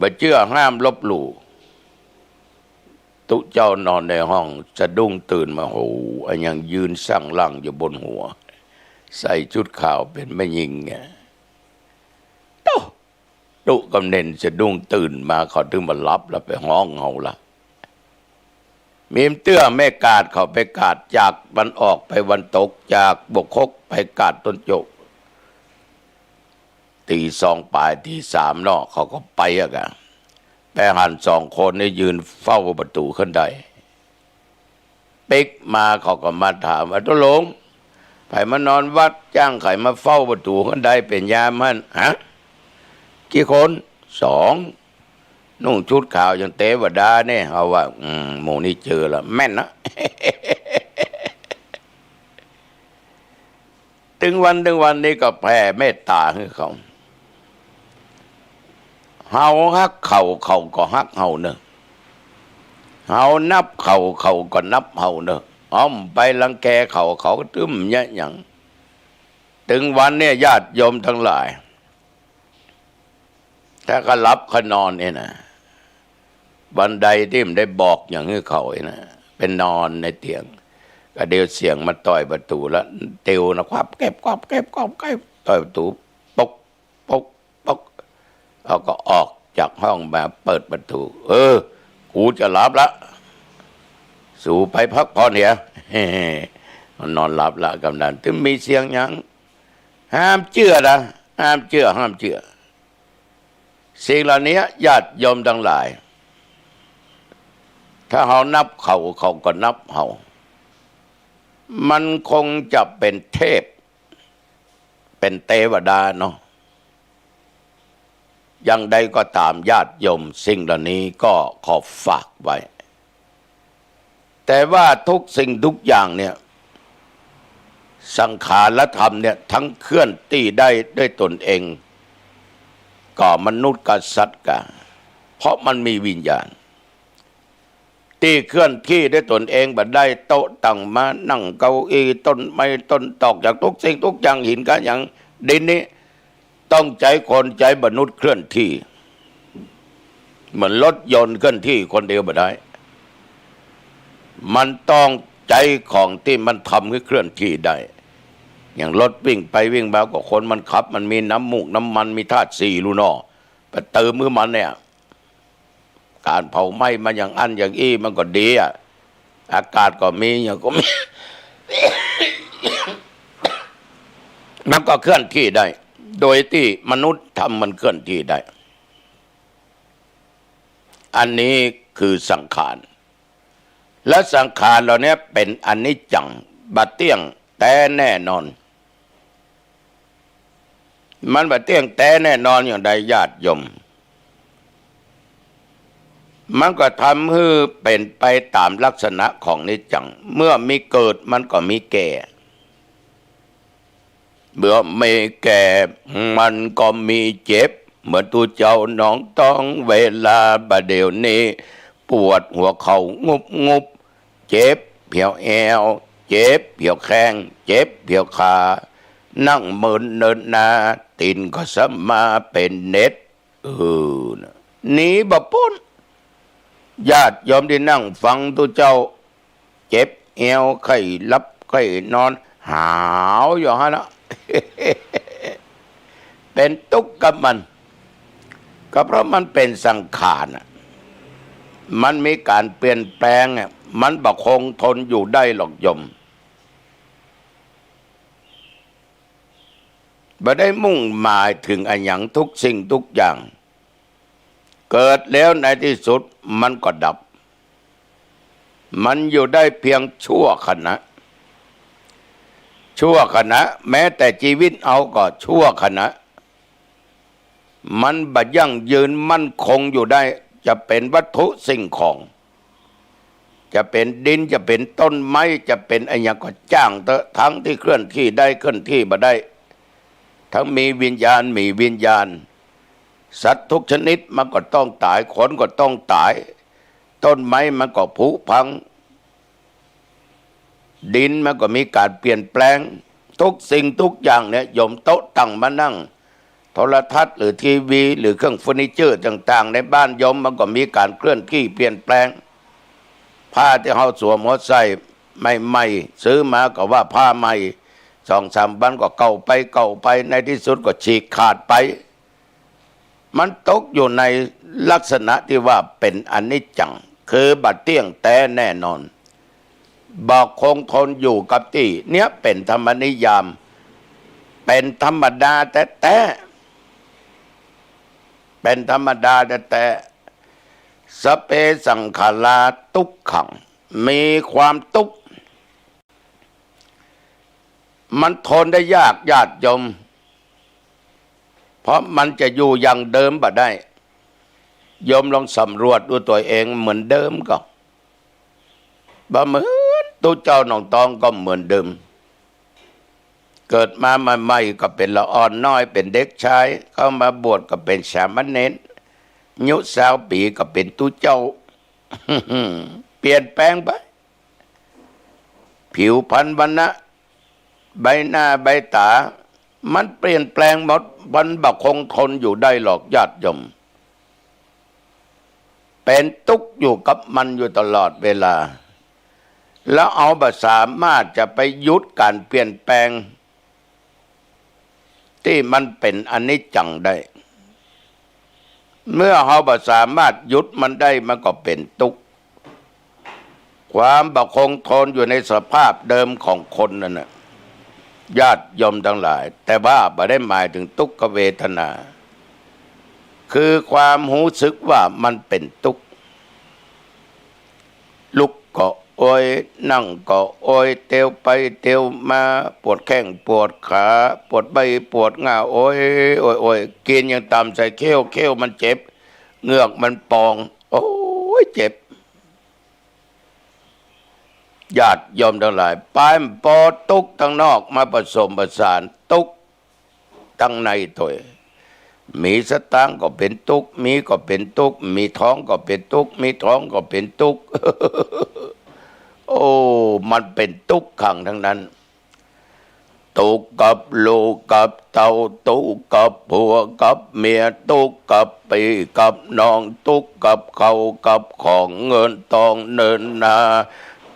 บ่เจื้อห้ามลบหลู่ ตุ๊เจ้านอนในห้องสะดุ้งตื่นมา โห อะหยังยืนสังหลังอยู่บนหัว ใส่ชุดขาวเป๋นแม่ญิงเนี่ย โต๊ะ ตุ๊กำเน็นสะดุ้งตื่นมา เขาตึงบ่หลับละ ไปฮ้องเฮาละ มีมเตื้อแม่กาดเขาไปกาดจากวันออกไปวันตก จากบวกคกไปกาดต้นโจก ตีสองป๋ายตีสามเนาะ เขาก็ไปอะกะ ไปหันสองคนนี่ยืนเฝ้าประตู๋คันได ปิ๊กมาเขาก็มาถามว่า ตุ๊ลุง ใผมานอนวัด จ้างใผมาเฝ้าประตู๋คันไดเป๋นยามหั้น ฮะ กี่คน สอง นุ่งชุดขาวอย่างเตวดาเนี่ย เฮาว่า อืม หมู่นี้เจอละ แม่นนะ ตึงวัน ตึงวันนี้ก็แผ่เมตต๋าหื้อเขา เฮาฮักเขา เขาก็ฮักเฮาเนาะ เฮานับเขา เขาก็นับเฮาเนาะ เฮาบ่ไปรังแกเขา เขาก็ตึงบ่เยียะหยัง ตึงวันเนี่ยญาติโยมตังหลาย ถ้าเขาหลับเขานอนเนี่ยนะ วันใดตี้บ่ได้บอกหยังหื้อเขาเนี่ยนะ ไปนอนในเตียง ก็เดี๋ยวเสียงมาต่อยประตู๋ละ เตียวนะ ควับแก็บ ควับแก็บ ควับแก็บ ต่อยประตู๋ ปก ปก ปก เขาก็ออกจากห้องมาเปิดประตู๋ เออ กูจะหลับละ สูไปพักผ่อนเหีย นอนหลับละกำนัน ตึงมีเสียงหยัง ห้ามเจื้อนะ ห้ามเจื้อ ห้ามเจื้อ สิ่งเหล่านี้ญาติโยมตังหลาย ถ้าเฮานับเขา เขาก็นับเฮา มันคงจะเป๋นเทพ เป๋นเตวดาเนาะ อย่างใดก็ต๋ามญาติโยม สิ่งเหล่านี้ก็ขอฝากไว้ แต่ว่าทุกสิ่งทุกอย่างเนี่ย สังขารธรรมเนี่ย ทั้งเคลื่อนตี้ได้ด้วยตนเอง ก็มนุษย์ก็สัตว์ก็ เพราะมันมีวิญญาณ ตี้เคลื่อนตี้ด้วยตนเองบ่ได้ โต๊ะตั้งม้านั่งเก้าอี้ ต้นไม้ต้นตอก อย่างทุกสิ่งทุกอย่าง หินก้าหยัง ดินนี้ ต้องใจ๊คนใจ๊มนุษย์เคลื่อนตี้ เหมือนรถยนต์เคลื่อนตี้คนเดียวบ่ได้ มันต้องใจ๊ของตี้มันทำหื้อเคลื่อนตี้ได้ อย่างรถวิ่งไปวิ่งมาก็คนมันขับ มันมีน้ำมูกน้ำมัน มีธาตุสี่ลูกน้อง ไปเติมหื้อมันเนี่ย ก๋านเผาไหม้มันอย่างอั้นอย่างอี้มันก็ดีอะ อากาศก็มี หยังก็มี มันก็เคลื่อนตี้ได้ โดยตี้มนุษย์ทำมันเคลื่อนตี้ได้ อันนี้คือสังขาร และสังขารเหล่านี้เป๋นอนิจจัง บ่เตี้ยงแต๊แน่นอน มันบ่เตี้ยงแต๊แน่นอนอย่างใดญาติโยม มันก็ทำหื้อเป๋นไปต๋ามลักษณะของนิจจัง เมื่อมีเกิดมันก็มีแก่ เมื่อมีแก่มันก็มีเจ็บ เหมือนตุ๊เจ้าน้องต้อง เวลาบ่าเดี่ยวนี้ ปวดหัวเข่างุบงุบ เจ็บเหี่ยวแอว เจ็บเหี่ยวแข้ง เจ็บเหี่ยวขา นั่งเมินเนินนา ตี๋นก็สะมาเป๋นเน็ด เออ นะ หนีบ่ป๊น ญาติโยมตี้นั่งฟังตุ๊เจ้า เจ็บแอว ใค่หลับใค่นอน หาวอยู่หั้นละ เป๋นตุ๊กข์กับมัน ก็เพราะมันเป๋นสังขารน่ะ มันมีก๋านเปลี่ยนแปลงอะ มันบ่คงทนอยู่ได้หรอกโยม บ่ได้มุ่งหมายเถิงอะหยัง ทุกสิ่งทุกอย่าง เกิดแล้วในตี้สุดมันก็ดับ มันอยู่ได้เพียงชั่วขณะ ชั่วขณะ แม้แต่จีวิตเฮาก็ชั่วขณะ มันบ่ยั่งยืนมั่นคงอยู่ได้ จะเป๋นวัตถุสิ่งของ จะเป๋นดิน จะเป๋นต้นไม้ จะเป๋นอะหยังก็จ้างเต๊อะ ทั้งตี้เคลื่อนตี้ได้ เคลื่อนตี้บ่ได้ ทั้งมีวิญญาณ บ่มีวิญญาณ สัตว์ทุกชนิดมันก็ต้องต๋าย คนก็ต้องต๋าย ต้นไม้มันก็ผุพัง ดินมันก็มีก๋านเปลี่ยนแปลง ทุกสิ่งทุกอย่างเนี่ยโยม โต๊ะตั้งมานั่ง โทรทัศน์หรือทีวีหรือเครื่องเฟอร์นิเจอร์ต่างๆ ในบ้านโยมมันก็มีก๋านเคลื่อนที่เปลี่ยนแปลง ผ้าตี้เฮาสวมหัวใส่ใหม่ๆ ซื้อมาก็ว่าผ้าใหม่ สองสามวันก็เก่าไปเก่าไป ในตี้สุดก็ฉีกขาดไป มันตกอยู่ในลักษณะตี้ว่าเป๋นอนิจจัง คือบ่เตี้ยงแต๊แน่นอน บ่คงทนอยู่กับตี้ เนี่ยเป๋นธรรมนิยาม เป๋นธรรมดาแต๊ๆ เป๋นธรรมดาแต๊ๆ สัพเพสังขารา ทุกขัง มีความตุ๊กข์ มันทนได้ยากญาติโยม เพราะมันจะอยู่อย่างเดิมบ่ได้ โยมลองสำรวจดูตั๋วเอง เหมือนเดิมก่อ บ่เหมือนตุ๊เจ้าน้องตองก็เหมือนเดิม เกิดมาใหม่ๆ ก็เป๋นละอ่อนน้อย เป๋นเด็กชาย เข้ามาบวชก็เป๋นสามเณร อายุซาวปี๋ก็เป๋นตุ๊เจ้า เปลี่ยนแปลงไป ผิวพรรณวรรณะ ใบหน้าใบต๋า มันเปลี่ยนแปลงหมด มันบ่คงทนอยู่ได้หรอกญาติโยม เป๋นตุ๊กข์อยู่กับมันอยู่ตลอดเวลา แล้วเฮาบ่สามารถจะไปหยุดก๋านเปลี่ยนแปลง ตี้มันเป๋นอนิจจังได้ เมื่อเฮาบ่สามารถหยุดมันได้ มันก็เป๋นตุ๊กข์ ความบ่คงทนอยู่ในสภาพเดิมของคนนั่นน่ะ ญาติโยมตังหลาย แต่ว่าบ่ได้หมายเถิงตุ๊กขเวทนา คือความฮู้สึกว่ามันเป๋นตุ๊กข์ ลุกก็โอย นั่งก็โอย เตียวไปเตียวมา ปวดแข้งปวดขา ปวดใบ้ปวดง่า โอย โอย โอย กิ๋นยังต่ำใส่เขี้ยว เขี้ยวมันเจ็บ เหงือกมันปอง โอ้ย เจ็บ ญาติโยมตังหลาย ปายมันปอตุ๊กข์ตังนอกมาผสมผสานตุ๊กข์ตังในตวย มีสตางค์ก็เป๋นตุ๊กข์ มีก็เป๋นตุ๊กข์ มีทองก็เป๋นตุ๊กข์ มีทองก็เป๋นตุ๊กข์ โอ้ มันเป๋นตุ๊กขังตังนั้น ตุ๊กข์กับลูกกับเต้า ตุ๊กข์กับผัวกับเมีย ตุ๊กข์กับปี้กับน้อง ตุ๊กข์กับข้าวกับของ เงินตองเนินนา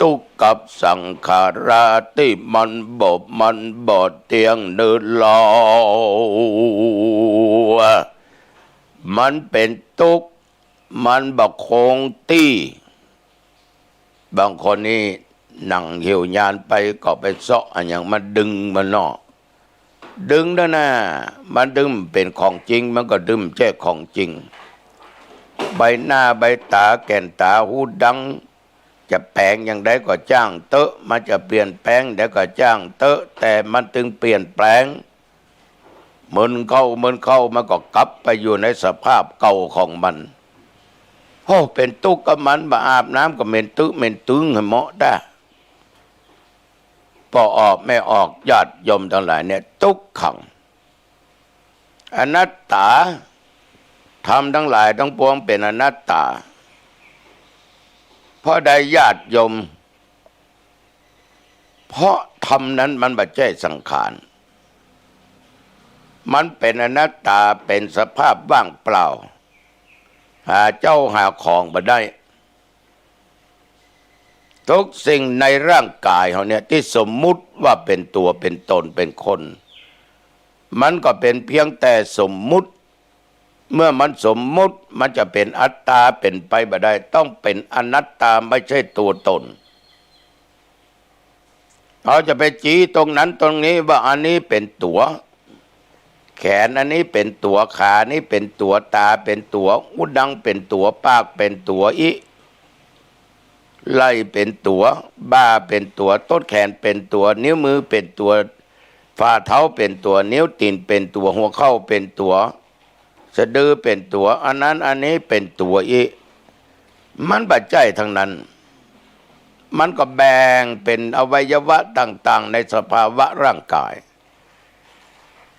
ตุ๊กข์กับสังขาราตี้มันบ่ มันบ่เตี้ยงเนินลาว มันเป๋นตุ๊กข์ มันบ่คงตี้ บางคนนี่หนังหิ้วยานไปก็ไปเซาะอะหยังมาดึงมันเนาะ ดึงนั่นน่ะ มันดึงเป๋นของจริง มันก็ดึงบ่ใจ้ของจริง ใบหน้าใบต๋าแก่นต๋าหูดัง จะแป๋งอย่างใดก็จ้างเต๊อะ มันจะเปลี่ยนแปลงใดก็จ้างเต๊อะ แต่มันตึงเปลี่ยนแปลง เมินเข้า เมินเข้า มันก็กลับไปอยู่ในสภาพเก่าของมัน โอ้ เป๋นตุ๊กข์กับมัน บ่อาบน้ำก็เหม็นตึ๊เหม็นตึงหื้อเหมาะด้า ป้อออกแม่ออก ญาติโยมตังหลายเนี่ย ตุ๊กขัง อนัตตา ธรรมตังหลายตังปวงเป๋นอนัตตา เพราะใดญาติโยม เพราะธรรมนั้นมันบ่ใจ้สังขาร มันเป๋นอนัตตา เป๋นสภาพว่างเปล่า หาเจ้าหาของบ่ได้ ทุกสิ่งในร่างกายเฮาเนี่ย ตี้สมมุติว่าเป๋นตั๋วเป๋นตนเป๋นคน มันก็เป๋นเพียงแต่สมมุติ เมื่อมันสมมุติ มันจะเป๋นอัตตาเป๋นไปบ่ได้ ต้องเป๋นอนัตตา ไม่ใช่ตั๋วตน เฮาจะไปจี๊ตรงนั้นตรงนี้ว่าอันนี้เป๋นตั๋ว แขนอันนี้เป๋นตั๋ว ขานี้เป๋นตั๋ว ต๋าเป๋นตั๋ว หูดังเป๋นตั๋ว ปากเป๋นตั๋ว อี้ ไหล่เป๋นตั๋ว บ่าเป๋นตั๋ว ต้นแขนเป๋นตั๋ว นิ้วมือเป๋นตั๋ว ฝ่าเท้าเป๋นตั๋ว นิ้วตี๋นเป๋นตั๋ว หัวเข่าเป๋นตั๋ว สะดือเป๋นตั๋ว อันนั้นอันนี้เป๋นตั๋วอี้ มันบ่ใจ้ตังนั้น มันก็แบ่งเป๋นอวัยวะต่างๆ ในสภาวะร่างกาย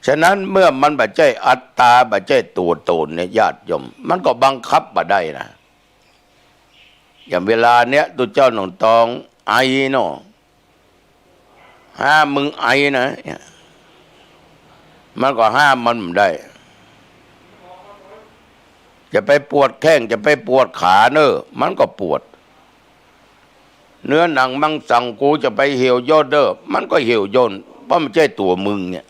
ฉะนั้นเมื่อมันบ่ใจ้อัตตา บ่ใจ้ตั๋วตนเนี่ย ญาติโยม มันก็บังคับบ่ได้นะ อย่างเวลาเนี้ย ตุ๊เจ้าน้องตองไอเนาะ ห้ามมึงไอนะ มันก็ห้ามมันบ่ได้ จะไปปวดแข้ง จะไปปวดขาเน่อ มันก็ปวด เนื้อหนังมังสังกูจะไปเหี่ยวย่นเน่อ มันก็เหี่ยวย่น เพราะมันใจ้ตั๋วมึงเนี่ย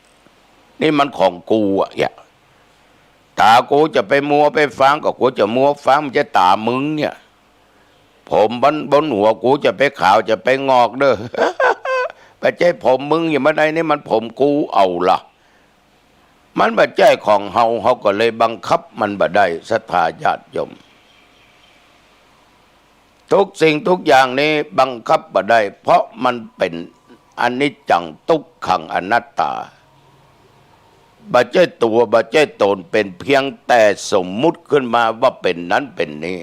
นี่มันของกูอะ เนี่ย ต๋ากูจะไปมัวไปฟาง ก็กูจะมัวฟาง มันใจ้ต๋ามึงเนี่ย ผมบน บนหัวกูจะไปขาวจะไปงอกเน่อ บ่ใจ้ผมมึง อย่ามาได้ นี่มันผมกู เอาละ มันบ่ใจ้ของเฮา เฮาก็เลยบังคับมันบ่ได้ ศรัทธาญาติโยม ทุกสิ่งทุกอย่างนี้บังคับบ่ได้ เพราะมันเป๋นอนิจจัง ทุกขัง อนัตตา บ่ใจ้ตั๋ว บ่ใจ้ต๋น เป๋นเพียงแต่สมมุติขึ้นมาว่าเป๋นนั้นเป๋นนี้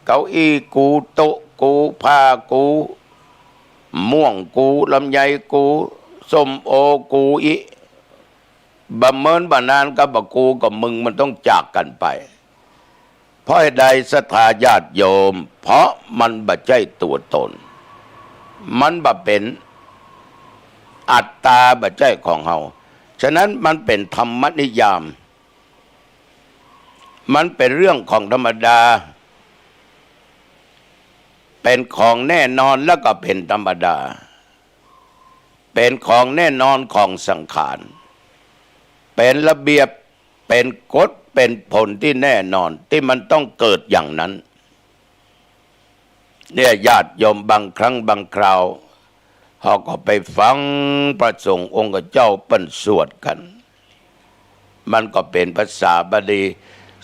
เก้าอี้กู โต๊ะกู ผ้ากู ม่วงกู ลำไยกู ส้มโอกู อิ บ่เมินบ่นานก็บ่ากูกับมึงมันต้องจากกั๋นไป เพราะเหตุใด ศรัทธาญาติโยม เพราะมันบ่ใจ้ตั๋วต๋น มันบ่เป๋นอัตตา บ่ใจ้ของเฮา ฉะนั้นมันเป๋นธรรมนิยาม มันเป๋นเรื่องของธรรมดา เป๋นของแน่นอน แล้วก็เป๋นธรรมดา เป๋นของแน่นอนของสังขาร เป๋นระเบียบ เป๋นกฎ เป๋นผลตี้แน่นอน ตี้มันต้องเกิดอย่างนั้น เนี่ย ญาติโยม บางครั้งบางคราว เฮาก็ไปฟังพระสงฆ์องค์เจ้าเปิ้นสวดกั๋น มันก็เป๋นภาษาบาลี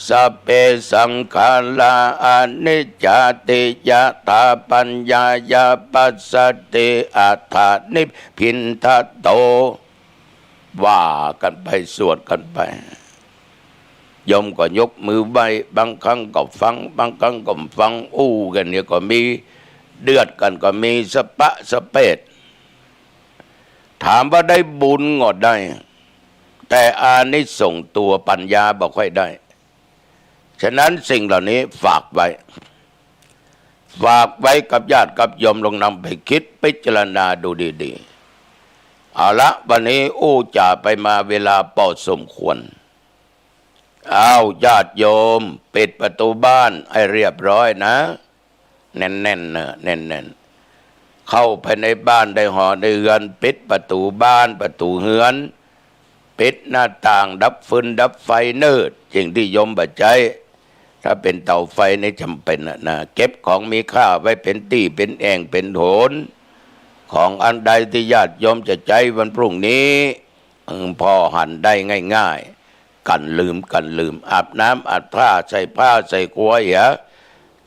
สัพเพสังขารา อนิจจา ติยถาปัญญายา ปัสสัตถิ อัตถานิพพานะโต ว่ากั๋นไป สวดกั๋นไป โยมก็ยกมือไหว้ บางครั้งก็ฟัง บางครั้งก็ฟัง อู้กั๋นเนี่ยก็มี เดือดกั๋นก็มี สะปะสะเปด ถามว่าได้บุญก็ได้ แต่อานิสงส์ตั๋วปัญญาบ่ค่อยได้ ฉะนั้นสิ่งเหล่านี้ฝากไว้ ฝากไว้กับญาติกับโยม ลองนำไปคิดพิจารณาดูดีๆ เอาละ วันนี้อู้จ๋าไปมาเวลาพอสมควร อ้าว ญาติโยม ปิดประตูบ้านให้เรียบร้อยนะ แน่นๆ เน่อ แน่นๆ เข้าไปในบ้านในหอในเฮือน ปิดประตูบ้านประตูเฮือน ปิดหน้าต่าง ดับฟืนดับไฟเน่อ สิ่งตี้โยมบ่ใจ๊ ถ้าเป๋นเต๋าไฟนี่จ๋ำเป๋นนะนะ เก็บของมีค่าไว้เป๋นตี้เป๋นแอ่งเป๋นโหน ของอันใดตี้ญาติโยมจะใจ๊วันพรุ่งนี้ อืม พอหันได้ง่ายๆ กั๋นลืม กั๋นลืม อาบน้ำอาบท่า ใส่ผ้าใส่กั๋วเหีย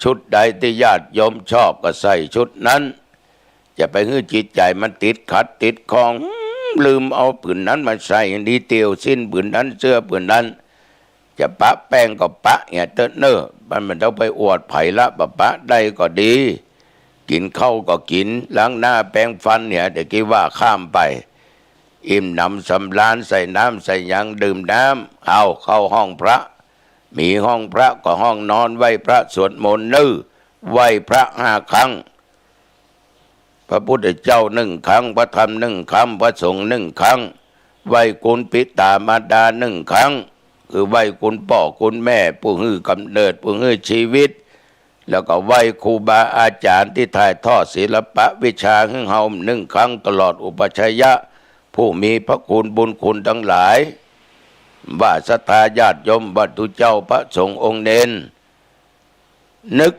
ชุดใดตี้ญาติโยมชอบก็ใส่ชุดนั้น จะไปหื้อจิตใจ๋มันติดขัดติดข้อง อืม ลืมเอาผืนนั้นมาใส่ ดีเตียวสิ้นผืนนั้น เสื้อผืนนั้น จะปะแป้งก็ปะเหียเต๊อะเน่อ มันบ่ต้องไปอวดใผละ ปะปะได้ก็ดี กิ๋นข้าวก็กิ๋น ล้างหน้าแปรงฟันเหีย เดี๋ยวกี้ว่าข้ามไป อิ่มหนำสำราญ ใส่น้ำใส่หยัง ดื่มน้ำ เอาเข้าห้องพระ มีห้องพระก็ห้องนอน ไหว้พระสวดมนต์เน่อ ไหว้พระห้าครั้ง พระพุทธเจ้าหนึ่งครั้ง พระธรรมหนึ่งครั้ง พระสงฆ์หนึ่งครั้ง ไหว้คุณปิตามารดาหนึ่งครั้ง คือไหว้คุณป้อคุณแม่ ผู้หื้อกำเนิด ผู้หื้อชีวิต แล้วก็ไหว้ครูบาอาจ๋ารย์ตี้ถ่ายทอดศิลปะวิชาหื้อเฮาหนึ่งครั้ง ตลอดอุปัชฌายะ ผู้มีพระคุณบุญคุณตังหลาย ว่าศรัทธาญาติโยม ว่าตุ๊เจ้าพระสงฆ์องค์เณร นึก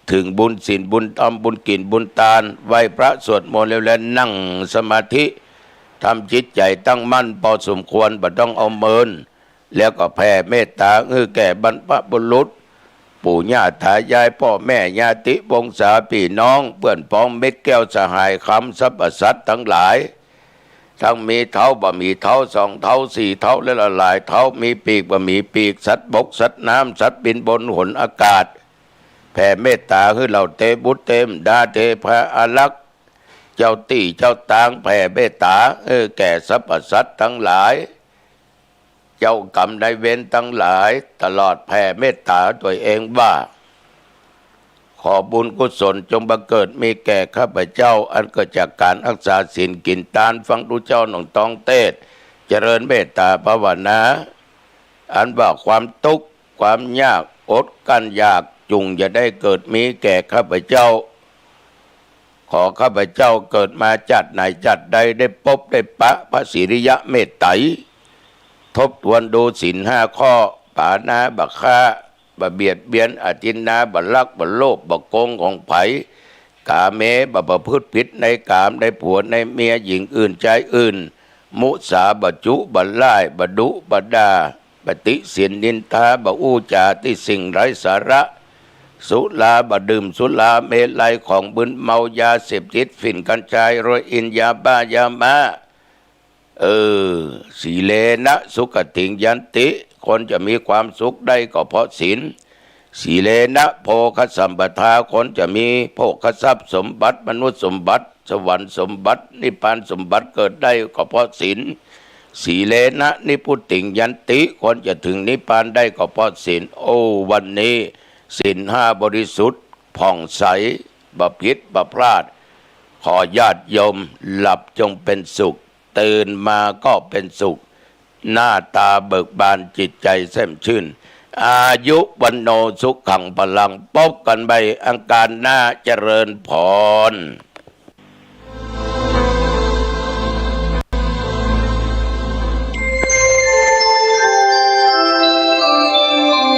เถิงบุญศีลบุญธรรม บุญกิ๋นบุญตาน ไหว้พระสวดมนต์แล้ว แล้วนั่งสมาธิ ทำจิตใจ๋ตั้งมั่นพอสมควร บ่ต้องเอาเมิน แล้วก็แผ่เมตต๋าหื้อแก่บรรพบุรุษ ปู่ย่าต๋ายาย ป้อแม่ ญาติวงศาปี้น้อง เปื้อนพ้อง มิตรแก้วสหายคำ สรรพสัตว์ตังหลาย ทั้งมีเท้าบ่มีเท้า สองเท้า สี่เท้า และหลายๆ เท้า มีปีกบ่มีปีก สัตว์บก สัตว์น้ำ สัตว์บินบนหนอากาศ แผ่เมตต๋าหื้อเหล่าเตบุตรเตมดา เตพาอารักษ์ เจ้าตี้เจ้าตาง แผ่เมตต๋าหื้อแก่สรรพสัตว์ตังหลาย เจ้ากรรมนายเวรตังหลาย ตลอดแผ่เมตต๋าตั๋วเองว่า ขอบุญกุศลจงบังเกิดมีแก่ข้าพเจ้า อันเกิดจากก๋านฮักษาศีล กิ๋นตาน ฟังตุ๊เจ้าหนองต้องเตศน์ เจริญเมตต๋าภาวนา อันว่าความตุ๊กข์ความยากอดกั้นอยากจุ่งอย่าได้เกิดมีแก่ข้าพเจ้า ขอข้าพเจ้าเกิดมาจ๊าดไหนจ๊าดใดได้ปบได้ปะพระศรีอริยะเมตไตร ทบทวนดูศีลห้าข้อ ปาณาบ่ฆ่า บ่เบียดเบียน อทินนา บ่ลัก บ่โลภ บ่โกงของใผ กาเม บ่ประพฤติผิดในกาม ในผัวในเมีย หญิงอื่น จายอื่น มุสา บ่จุ บ่ล่าย บ่ดุ บ่ด่า บ่ติเตียนนินทา บ่อู้จ๋าตี้สิ่งไร้สาระ สุรา บ่ดื่มสุราเมรัย ของมึนเมา ยาเสพติด ฝิ่น กัญชา เฮโรอีน ยาบ้า ยาม้า เออ สีเลนะ สุขติง ยันติ คนจะมีความสุขได้ก็เพราะศีล สีเลนะ โภคสัมปทา คนจะมีโภคทรัพย์สมบัติ มนุษย์สมบัติ สวรรค์สมบัติ นิพพานสมบัติเกิดได้ก็เพราะศีล สีเลนะ นิพพุติง ยันติ คนจะถึงนิพพานได้ก็เพราะศีล โอ้ วันนี้ศีลห้าบริสุทธิ์ผ่องใส บ่ผิดบ่พลาด ขอญาติโยมหลับจงเป็นสุข ตื่นมาก็เป็นสุข หน้าต๋าเบิกบาน จิตใจ๋แจ่มชื่น อายุ วัณโณ สุขัง พลัง ปบกั๋นใหม่อังคารหน้า เจริญพร